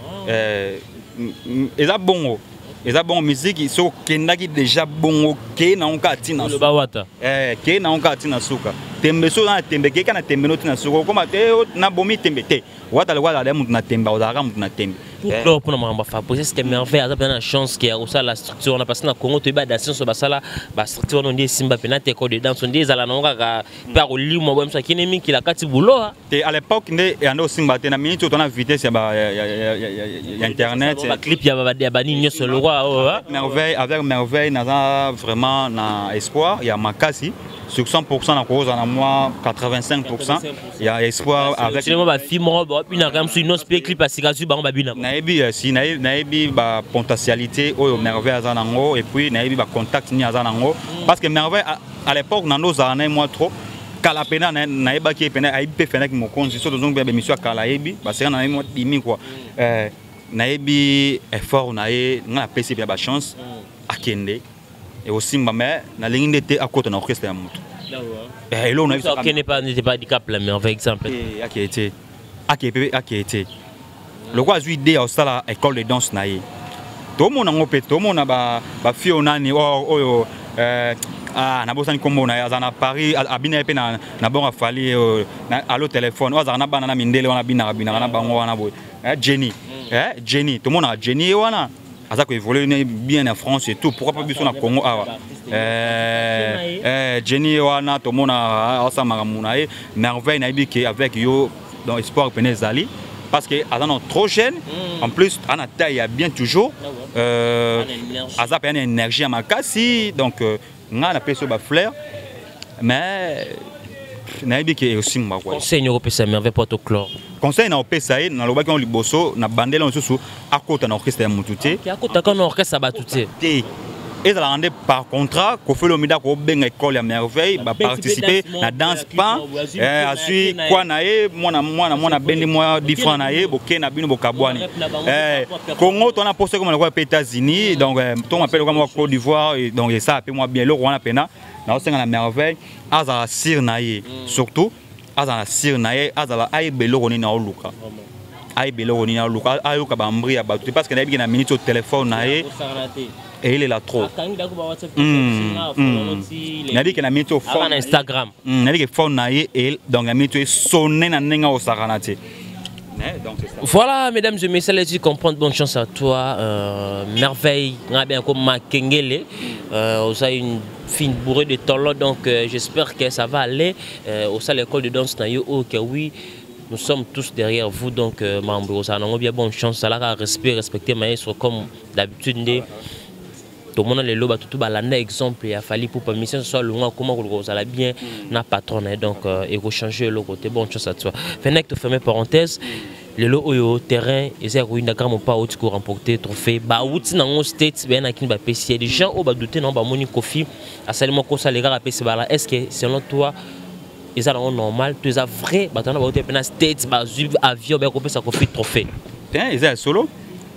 eza bongo. Eza bongo musique, soki okendaki déjà bongo, kee nango kaka ntina. Oloba wata. Eh, kee nango kaka ntina suka. Tembe, soki oza na tembe, kee kaka na tembe no ntina suka. Okoma te nabomi tembe te. Wata lokola azalaka motu na tembe, ozalaka motu na tembe. Pour clore, mpona makambo ya Fabrice, est-ce que Merveille aza mpena na chance ke ya kosala structure wana? Parce que na Congo toyebi badanse nyonso basala bastructure wana, nde esimba mpena te. École de danse nde ezala nango kaka mpe akolimwa boye, mosu akende mikila kati buloa. Te, à l'époque nde eyanda osimba te. Na minute oyo tona vitesse ya internet. Baclip ya banini nyonso lokwa. Merveille, avec Merveille naza vraiment na espoir ya makasi sur 100%, na kozala na mwa 85% ya espoir avec. Bafille moko babinaka mosu nyonso mpe clip asika zwi bango babinaka. Nayebi si nayebi bapotentialité oyo Merveille aza nango, et puis nayebi bacontact nini aza nango, parce que Merveille à l'époque nando ozala na ye mwa trop kala pena, nayebaki ye pena, ayebi mpe Fenaki Mokonzi. So tozongi mpe baémission ya kala, ayebi baseka na ye mwa dimi quoi. Nayebi effort na ye, ngai napesi mpe bachance akende ekosimba, mais nalingi nde te akota na orchestre ya motu. Eloko nayebi pas n'était pas handicap la Merveille, exemple. Akeye te, akeye mpe akeye te. Lokola azwi idée ya kosala école de danse na ye, tomona yango mpe tomona bafille oyo nani oyo, nabosani nkombo na ye, aza na Paris, abina ye mpe na bongo afali alo telefone oyo azalaka na bana na mindele wana, abinaka binaka na bango wana boye, Jenny. Jenny, tomonaka Jenny ye wana aza koévolue bien na France et tout. Pourquoi pas biso na Congo awa? Jenny ye wana tomona asala makambo na ye. Merveille, nayebi ke avec yo, donc espoir pene ezali, parce que aza na trop jeune, en plus ana taille ya bien toujours, aza mpe na énergie ya makasi. Donc ngai napesi oyo bafleur, mais nayebi ke ekosimba quoi. Conseil nyoko opesa Merveille po toclore? Conseil na opesa ye, nalobaki yango liboso na bandela mosusu, akota na orchestre ya motu te. Akotaka na orchestre ya bato te. Te, ezalaka nde par contrat. Koffi Olomide akobenga école ya Merveille, baparticipe na danse pan, azwi kwa na ye mwana mwana mwana, abendi mwa 10 francs na ye, boke na bino, bokabwani. Congo tona posa ekoma lokola mpe États-Unis, donc tongo mpe lokola mwa Côte d'Ivoire, donc esala mpe mwa bien. Eloko wana mpena naosenga na Merveille, azala sûr na ye, surtout azala sûr na ye, azala ayeba eloko nini aoluka, ayeba eloko nini aoluka, ayoka bambri ya bato te, parce que nayebi ke na minute oyo telefone na ye eyelela trop. Nayebi ke na minute oyo na Instagram. Nayebi ke phone na ye, donc na minute oyo esonne na ndenge osakana te. Donc voilà, mesdames et messieurs, laissez comprendre. Bonne chance à toi, Merveille, bien comme Makengele. Vous avez une fille bourrée de talent, donc j'espère que ça va aller. Au salle école de danse, ok, oui, nous sommes tous derrière vous, donc membre, ça a bien bonne chance, ça a respect, respecter maestro comme d'habitude. Tomona lelo bato tu balanda exemple ya Fally Ipupa, mission soit longa koma kozala bien na patron na ye, donc ekochange eloko te. Bonne chance à toi, Fenek. Toferme parenthèse. Lelo oyo terrain eza ya koyinda. Grand Mopao auti koremporter trophée, bauti nango States, baye na kini, bapesi ye. Des gens oyo badute nango bamoni Koffi asali moko osala kaka apesi bala. Est ce que selon toi eza nango normal to eza vrai bato wana bauti mpe na States, bazwi avion, baya kopesa Koffi trophée? Te, eza ya solo.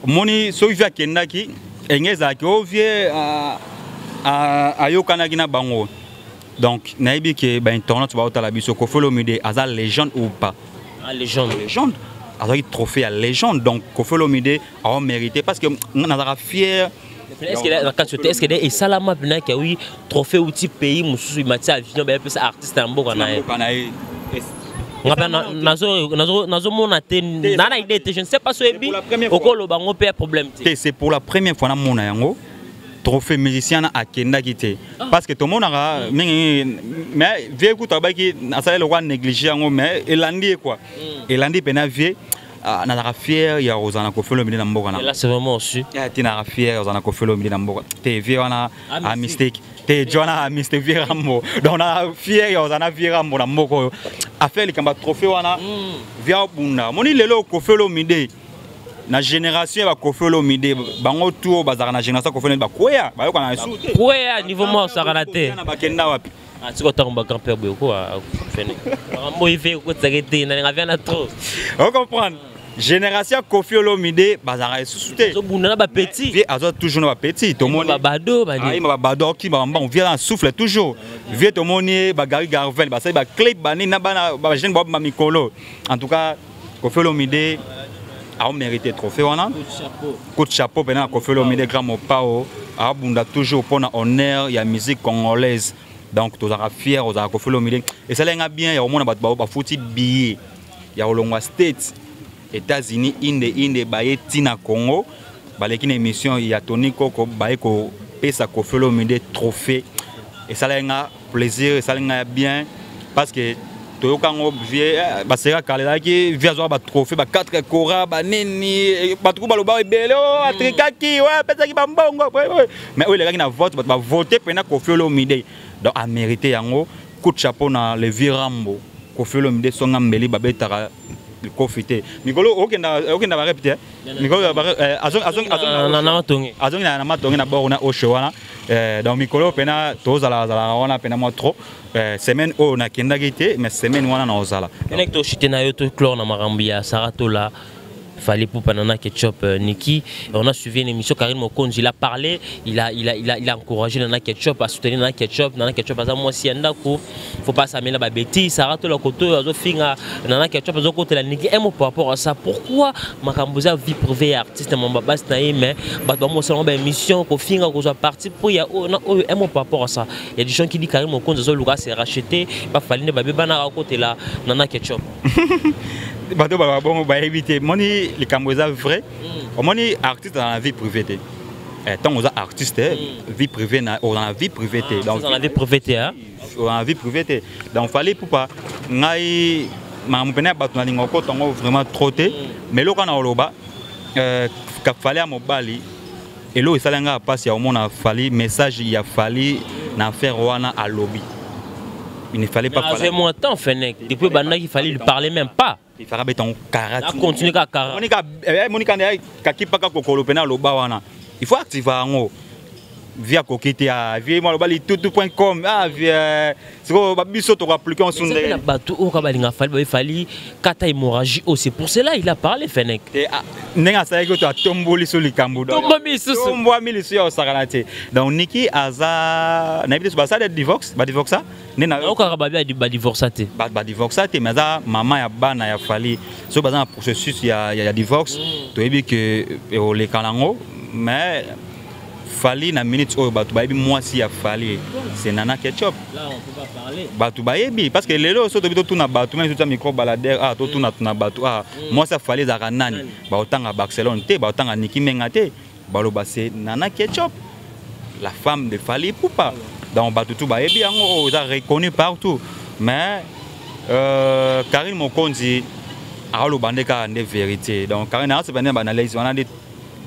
Omoni, soki vieux akendaki enge ezalaki o vieux ayokanaki na bango. Donc nayebi ke bainternet baotala biso, Koffi Olomide aza légende ou pas? Ah, légende. Légende, azalaki trophée ya légende. Donc Koffi Olomide aomérité, parce que nazalaka fier. Est-ce que na kati te, est-ce que esalama mpena ke oui, trophée uti pays mosusu, emati avion, bayapesa artiste ya mboka na ye? Mboka na ye. Nga mpe nazomona te, na na idée te, je ne sais pas so yebi okoloba ngo mpe ya problème te. Te, c'est pour la première fois namona yango, trophée musicien na akendaki te, parce que tomonaka mingi, mais vieux kutu abaki asali lokwa néglige yango, mais elandi ye quoi, elandi mpena vieux. Nazalaka fier ya kozala na Koffi Olomide na mboka na. Là, c'est vraiment aussi. Te, nazalaka fier ya kozala na Koffi Olomide na mboka te. Vieux wana a mystique te, jo wana a mystique, vieux Rambo. Donc na fier ya kozala na vieux Rambo na mboka oyo. Affaire likambo ya trophée wana, vieux abunda. Moni lelo Koffi Olomide na génération ya baKoffi Olomide, bango tu oyo bazalaka na génération ya Koffi Olomide bakweya, bayokana na esu te. Kweya niveau moko osakana te. Bakenda wapi? Sikoyo ntango ba grand père boye ko fene makambo oyo kotisaka te, nalinga via na trop. Ocomprendre, génération ya Koffi Olomide bazalaka lisusu te. Ozobunda na bapetit. Vieux aza toujours na bapetit, tomoni. Babado. Ayimba babado, okimba bambango, vieux na souffle toujours. Vieux tomoni bagari Garvel basali baclip banini na bana bajeune babamba mikolo. En tout cas, Koffi Olomide Aomérite trophée wana. Coup de chapeau mpena na Koffi Olomide, grand mopao, aobunda toujours mpona honneur ya musique congolaise. Donc tozalaka fier, ozalaka Koffi Olomide. Esalaki nga bien ya komona bato bafuti billet ya kolongwa State, États-Unis, inde inde, baye ntina Congo, baleki na émission ya Tony Koko, baye kopesa Koffi Olomide trophée. Esalaki nga plaisir, esalaki nga bien, parce que toyoka yango vie baseka kala, ezalaki vie azwaka batrophée ba 4 kora banini, bato ku baloba ebele o atrikaki, oyo apesaki bambongo, mais oyo elekaki na vote, bato bavote mpena Koffi Olomide. Donc amérité yango. Coup de chapeau na le vieux Rambo, Koffi Olomide. Songa mbeli babetaka Kofi te. Mikolo okenda barep te, mikolo azongi na Matonge na bord na osho wana. Donc mikolo mpena tozalaka wana mpena mwa trop. Semaine oyo nakendaki te, mais semaine wana na ozala. Nek toshite na yo, toclore na makambo ya Sara Tola, Fally Ipupa, Nana Ketchup, Niki. On a suivi une émission, Karine Mokonzi, il a parlé, il a encouragé Nana Ketchup, à soutenir Nana Ketchup. Nana Ketchup, aza mwasi ya ndako, faut pas s'amener la bêtise. Sarah Tola koto, azo finga, Nana Ketchup, azo kote la Niki. Un mot par rapport à ça. Pourquoi makambo ya vie privée artiste, mon babas na ye, mais bato bamo ba émission, ko finga, ko soit parti pour ya oh non, oh, un mot par rapport à ça. Il y a des gens qui disent Karine Mokonzi azo luka se racheter, pas Fally ne babe bana côté la Nana Ketchup. Bato baloba bongo bayebi te. Moni likambo eza vrai, omoni artiste dans la vie privée te. Ntango oza artiste, vie privée na oza na vie privée te. Donc na vie privée te. Oza na vie privée te. Donc Fally Ipupa, ngai makambo pene ya bato nalinga okota yango vraiment trop te, mais eloko wana oloba Fally ya mobali, eloko esali nga mpasi ya komona Fally, message ya Fally na affaire wana, alobi il ne fallait pas. Mais moi temps Fennec depuis banda qu'il fallait lui parler même pas. Il fallait beton karate. Continuer ka kara. Monika Monika ne kakipaka kokolo pena loba wana. Il faut activer yango via koki te, vie mo aloba litutu.com, ah vie sikoyo babiso tokoappliquer onsu ndenge bato oyo kaka balinga Fally, babe Fally kata hémorragie oyo, c'est pour cela il a parlé, Fennec. Ndenge asalaki oyo, atomboli so likambo, tombwami lisusu ya kosakana te. Donc Niki aza, nayebi te so basala divorce, badivorça. Nde okaka babi badivorça te. Badivorça te, mais aza mama ya bana ya Fally. Soki baza na processus ya divorce, toyebi ke ekoleka nango. Mais Fally, na minute oyo, bato bayebi mwasi ya Fally, c'est Nana Ketchup. Bato bayebi, parce que lelo so tobi totuna bato, même totia micro baladeur, ah totuna tuna bato, ah mwasi ya Fally ezalaka nani? Baotanga Barcelone te, baotanga Niki Menga te, baloba c'est Nana Ketchup, la femme de Fally Ipupa. Donc bato tu bayebi yango, oyo eza reconnu partout. Mais Karine Mokonzi aoloba nde kaka nde vérité. Donc Karine aosepela nde baanalyse wana nde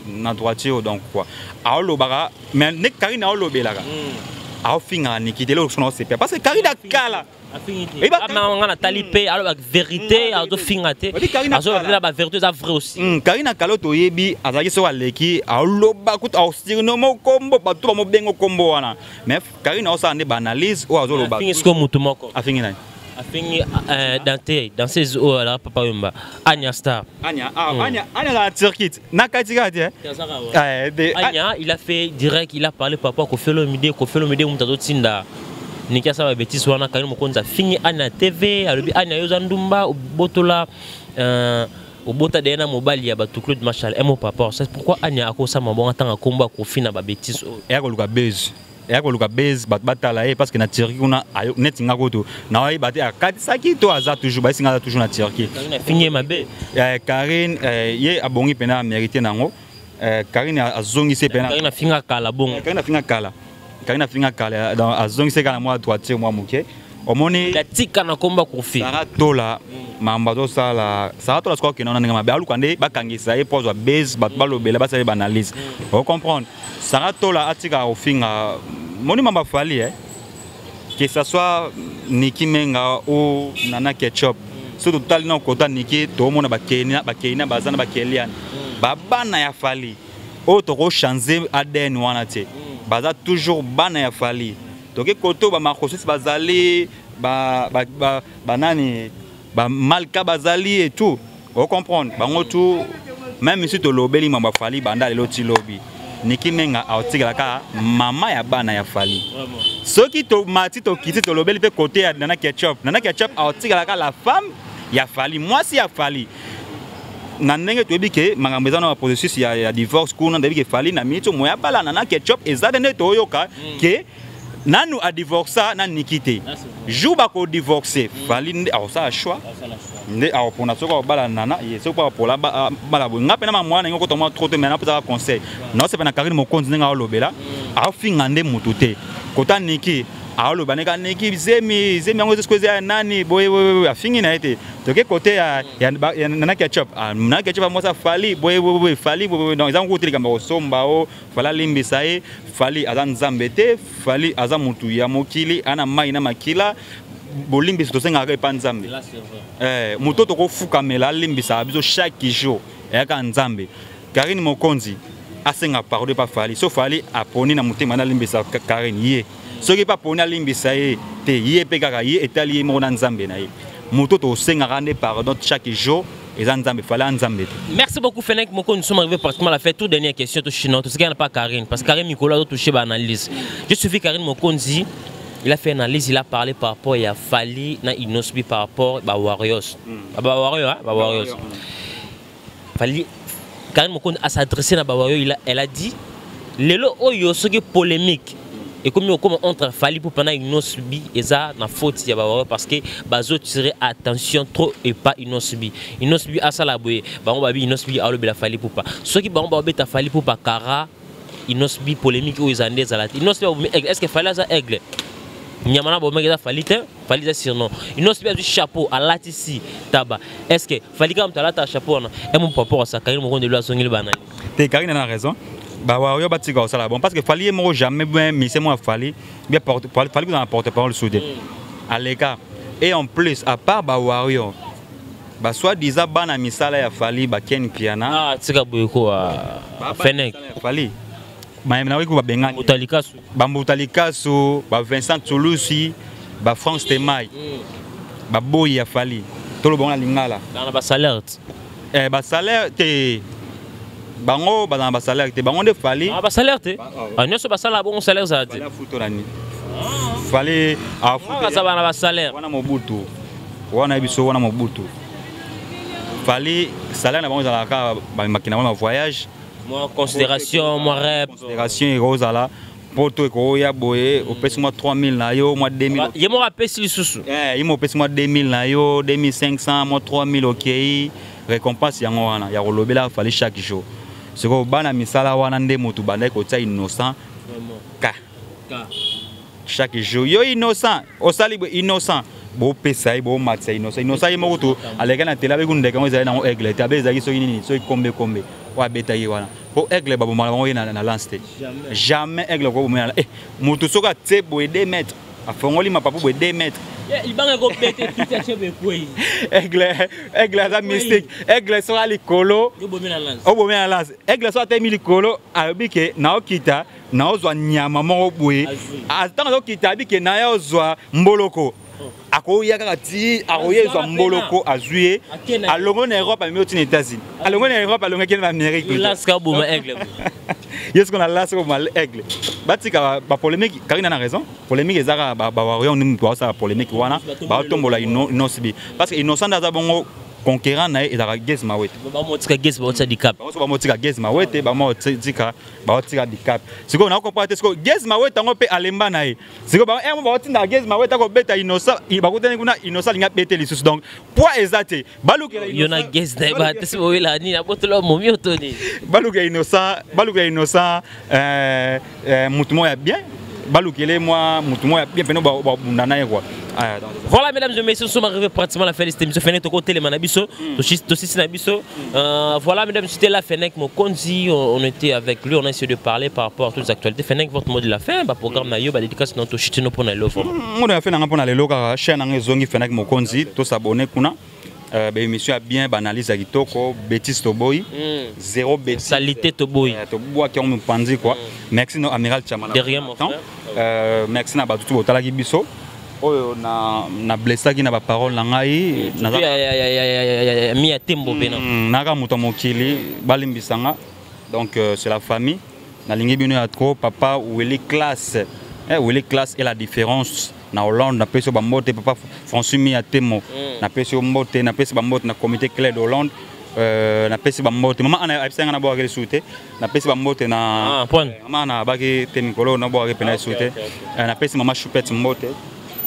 na droiture. Donc quoi, aolobaka, mais nde Karine aolobelaka, aofingaka Niki te. Eloko so naosepela, parce que Karine akala Nga natali mpe aloba vérité, azofinga te, azolobela bavérité, eza vrai aussi. Karine akala, toyebi azalaki soki aleki aloba kutu asurnomme kombo, bato bamobenga kombo wana. Mais Karine aosala nde baanalyse oyo azoloba. Afingi sikoyo motu moko. Afingi nani? Afingi dante danseuse oyo alaka Papa Wemba, Anya Star. Anya, ah, Anya, Anya na Turquie na kati kati. Anya, il a fait direct, il a parlé papa Koffi Olomide. Koffi Olomide moto azotinda Niki asala babêtises wana. Karine Mokonzi afingi Anya TV, alobi Anya, yo oza ndumba, obotola obota deya na mobali ya bato Claude Marshal. Un mot par rapport c'est pourquoi Anya akosama bongo, atanga kombo ya Kofi na babêtises oyo? Eya koluka buzz, eya koluka buzz, bato batala ye, parce que na Turquie kuna neti nga kutu naoyeba te akatisaki to aza toujours, bayesi nga aza toujours na Turquie. Afingi ye mabe. Karine ye abongi mpena, amérité nango. Karine azongisi mpena. Karine afinga kala bongo. Karine afinga kala, Karine afinga kala, donc azongisi kaka na mwa droiture mwa moke, omoni. Atika na komba Kofi. Sara Tola, makambo azosala Sara Tola sikoyo, akende wana ndenge mabe, aluka nde bakangisa ye mpo azwa buzz, bato balobela, basala ye baanalyse, ocomprendre. Sara Tola atikaka kofinga. Moni mambo Fally, que ça soit Niki Menga ou Nana Ketchup, so totali na kota Niki, toomona bakeina baza na bakeliane, babana ya Fally oyo tokochange ADN wana te, baza toujours bana ya Fally. Toke koto bamarcosis bazali, banani, bamalka bazali et tout, ocomprendre bango tout. Même si tolobeli mambo ya Fally banda lelo ti lobi, Niki Menga aotikala kaka mama ya bana ya Fally. Soki tomati, tokiti, tolobeli mpe kote ya Nana Ketchup, Nana Ketchup aotikala kaka la femme ya Fally, mwasi ya Fally. Na ndenge toyebi ke makambo eza na baprocessus ya divorce kuna, toyebi ke Fally na miniti moya abalana na Ketchup, eza te nde toyoka ke nanu adivorça na Niki te. Jour bakodivorce, Fally nde akosala choix, nde akopona soki akobala nana ye, soki akopola bala boye. Nga mpe na mamwana ndenge okota mwa trop te, mais napesaka conseil, naosepa na Karine Mokonzi ndenge aolobela, aofinga nde motu te. Kota Niki aoloba ndenge Niki zemi, zemi yango soki eza ya nani boye boye, afingi na ye te. Toke kote ya Nana Ketchup, Nana Ketchup amwasa Fally boye boye boye, Fally boye boye. Donc eza nkuku te likambo ya kosomba o Fally alimbisa ye. Fally aza Nzambe te, Fally aza motu ya mokili, ana mai na makila. Bolimbisi tosengaka epa Nzambe. Moto tokofukamela alimbisaka biso chaque jour eyaka Nzambe. Karine Mokonzi asenga pardon epa Fally. So Fally aponi na motema na alimbisa Karine ye, soki mpe aponi alimbisa ye te, ye mpe kaka ye, etali ye moko na Nzambe na ye. Moto tosengaka nde pardon chaque jour eza Nzambe, Fally ya Nzambe te. Merci beaucoup, Fenek Moko. Nous sommes arrivés pratiquement à la fin. Toute dernière question, touché, non, tout ce qui n'a pas Karine. Parce que Karine Mikolo a touché l'analyse. J'ai suivi Karine Mokonzi. Il a fait une analyse, il a parlé par rapport à Fally, na Innoss'B par rapport à Warriors. Ba Warriors, hein, ba Warriors. Fally, Karine Mokonzi a s'adressé à Warriors, elle a dit, lelo oyo soki polémique et comme comme entre Fally pour pendant Innoss'B eza na faute ya ba Warriors, parce que bazo tirer attention trop et pas Innoss'B. Innoss'B asala boye, bango babi Innoss'B alobela Fally Ipupa. Soki bango ba beta Fally Ipupa kara Innoss'B, polémique oyo eza nde ezala te. Innoss'B, est-ce que Fally aza aigle? Nyama na bomeki eza Fally te, Fally eza surnom. Innoss'B azwi chapeau alatisi taba, est-ce que Fally kaka moto alata chapeau wana? Emo par rapport à ça, Karine Mokonzi lelo azongeli banani? Te, Karine na raison. Bawario batika kosala bon, parce que Fally ye moko jamais bien mise mo ya Fally bien porte, Fally kozala porte parole soudé aleka. Et en plus, à part bawario, basoi-disant bana misala ya Fally, baken Piana. Ah, tika boye ko Fenek. Fally mayeme nakoki ko babengani. Mbuta Likasu. Bambuta Likasu, ba Vincent Tulusi, ba France Temai, baboyi ya Fally, toloba ngo na lingala. Na basalaire? Basalaire te, bango baza na basalaire te, bango nde Fally. Ah, basalaire te. Ah, nyonso basala bongo, salaire ezala te. Fally afuto nani? Fally aza bana basalaire. Wana Mobutu wana, yebi so wana Mobutu. Fally salaire na bango ezalaka bamakina wana voyage. Mwa considération, mwa rep. Considération ekozala poto, ekoya boye, opesi mwa 3000 na yo, mwa 2000. Ye moko apesi lisusu. Ye moko opesi mwa 2000 na yo, 2500, mwa 3000, okei récompense yango wana ya kolobela Fally chaque jour. Sikoyo bana misala wana nde motu bandaki kotia Innocent ka chaque jour: yo Innocent osali boye, Innocent bopesa ye, bomatisa Innocent. Innocent ye moko to aleki na tele, abeku ndeke yango ezali nango aigle te, abe ezalaki soki nini, soki kombe kombe oyo abetaki wana, po aigle babomaka bango ye na lance te. Jamais aigle kobomela moto soki atie boye 2 mètres, afongoli mapapu boye 2 mètres. Libanga ekobete tuti atie boye, ekwei. Aigle, aigle aza mystique. Aigle soki alikolo, obomi na lance. Aigle soki atemi likolo, alobi ke naokita, naozwa nyama moko boye. Ntango azokita, alobi ke naye ozwa mboloko, akoya kaka ti akoya ezwa mboloko, azwi ye, alongo na Europe, amemi oti na États-Unis, alongo na Europe, alongaki na Amérique. Ye soki na lance koboma aigle. Batika bapolémique. Karine na raison, polémique eza kaka bawarrior nde moto baosala polémique wana, baotombola Innoss'B, parce que Innocent nde aza bongo conquérant na ye, ezalaka Gaz Mawete. Bamotika Gaz, baotia Dicap. Bango so bamotika Gaz Mawete, bamotika, baotika Dicap. Sikoyo nakokomprendre te, sikoyo Gaz Mawete yango mpe alemba na ye. Sikoyo bango baotindaka Gaz Mawete akobeta Innocent, bakutani kuna, Innocent alingi abete lisusu. Donc poids eza te, balukela. Yo na Gaz na ye batesi boyela nini? Abotola momi oto nini? Balukela Innocent, balukela Innocent motu moko ya bien, balukele mwa motu moko ya bien pene babunda na ye quoi. Voilà, mesdames et messieurs, nous sommes arrivés pratiquement à la fin de cette émission. Fenek, toko telema na biso, tosisi na biso. Voilà, mesdames, c'était la Fenek Mokonzi, on était avec lui, on a essayé de parler par rapport à toutes les actualités. Fenek, votre mot de la fin, bah, programme na yo, bah, dédicace na toshitino pour na lelo. Mot de la fin na pour na lelo kaka chaîne na ezongi, Fenek Mokonzi, to s'abonner kuna. Ba émission ya bien, ba analyse ya kitoko, bêtise toboyi. Zéro bêtise. Salité toboyi. Tobwaki yango mopanzi quoi. Merci no amiral Chamala. De rien, mon frère. Merci na bato botalaki biso. Oyo na blessaki na baparole na ngai. Mi ya tembo mpe na naka moto ya mokili, balimbisanga. Donc c'est la famille, nalingi bino ya trop. Papa Willy Classe, Willy Classe et la différence na Hollande, napesi yo bambote. Papa François Mi ya Temo, napesi yo mbote, napesi bambote na comité clair de Hollande. Napesi bambote mama Ana, ayebisaki nga nabwakaki lisusu te. Napesi bambote na Ah, pone. Mama Ana abaki te mikolo nabwakaki pena lisusu te. Napesi mama Choupette mbote,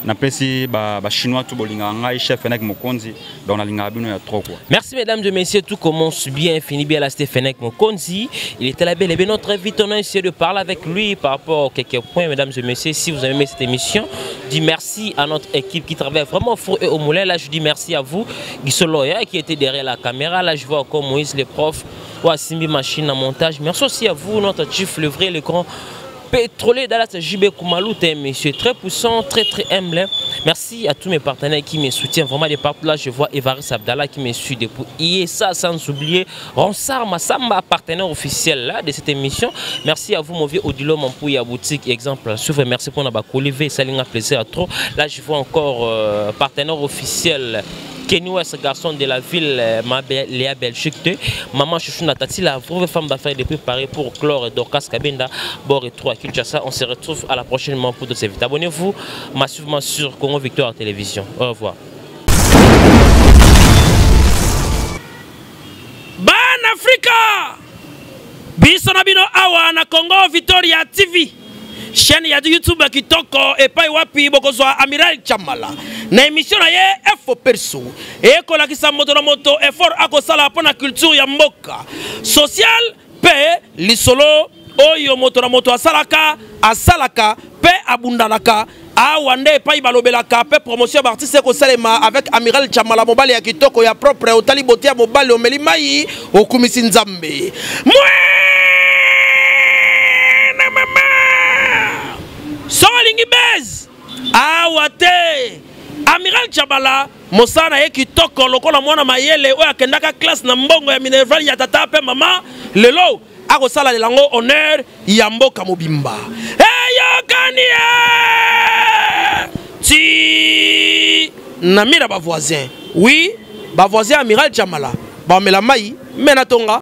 napesi bachinois tout bolingaka ngai, chef Fenek Mokonzi. Donc nalingaka bino ya trop, quoi. Merci mesdames et messieurs, tout commence bien, finit bien. Là, c'était Fenek Mokonzi. Il était là bel et bien notre invité. On a essayé de parler avec lui par rapport à quelques points, mesdames et messieurs. Si vous avez aimé cette émission, dis merci à notre équipe qui travaille vraiment au four et au moulin. Là, je dis merci à vous, Guy Loya, qui était derrière la caméra. Là, je vois encore Moïse, le prof, Simbi Machine en montage. Merci aussi à vous, notre chief, le vrai, le grand pétrolier Dallas JB Koumalou, un monsieur très puissant, très très humble. Merci à tous mes partenaires qui me soutiennent vraiment de partout. Là, je vois Evaris Abdallah qui me suit depuis IESA, sans oublier Ronsard Massamba, partenaire officiel là, de cette émission. Merci à vous, mon vieux Odilo Mampouya Boutique, exemple. Suivre, merci pour notre Olivier, ça a plaisir à trop. Là, je vois encore partenaire officiel Kenny West, garçon de la ville, ma Léa Belgique 2, Maman Chouchou Natati, la vraie femme d'affaires depuis Paris pour clore Dorcas Kabenda, Bord et 3 Kinshasa. On se retrouve à la prochaine pour d'autres invités. Abonnez-vous massivement sur Congo Victoire Télévision. Au revoir. Ban Africa! Biso na bino awa na Congo Victoria TV. Chaîne ya YouTube kitoko epai wapi bokozwa Amiral Chamala na émission na ye Efo Perso, ekolakisa moto na moto effort akosala mpo na culture ya mboka, social mpe lisolo oyo moto na moto asalaka asalaka mpe abundanaka. Awa nde epai balobelaka mpe promotion ya baartiste ekosalema avec Amiral Chamala, mobali ya kitoko ya propre. Otali bote ya mobali, omeli mai, okumisi Nzambe. Mwana mama, so olingi base awa te. Amiral Chamala, mosala na ye kitoko lokola mwana mayele oyo akendaka classe na mbongo ya minerval ya tata mpe mama, lelo akosala yango honneur ya mboka mobimba. Eyokani ye ti na mira bavoisin. Oui, bavoisin Amiral Chamala bamela mai me na tonga.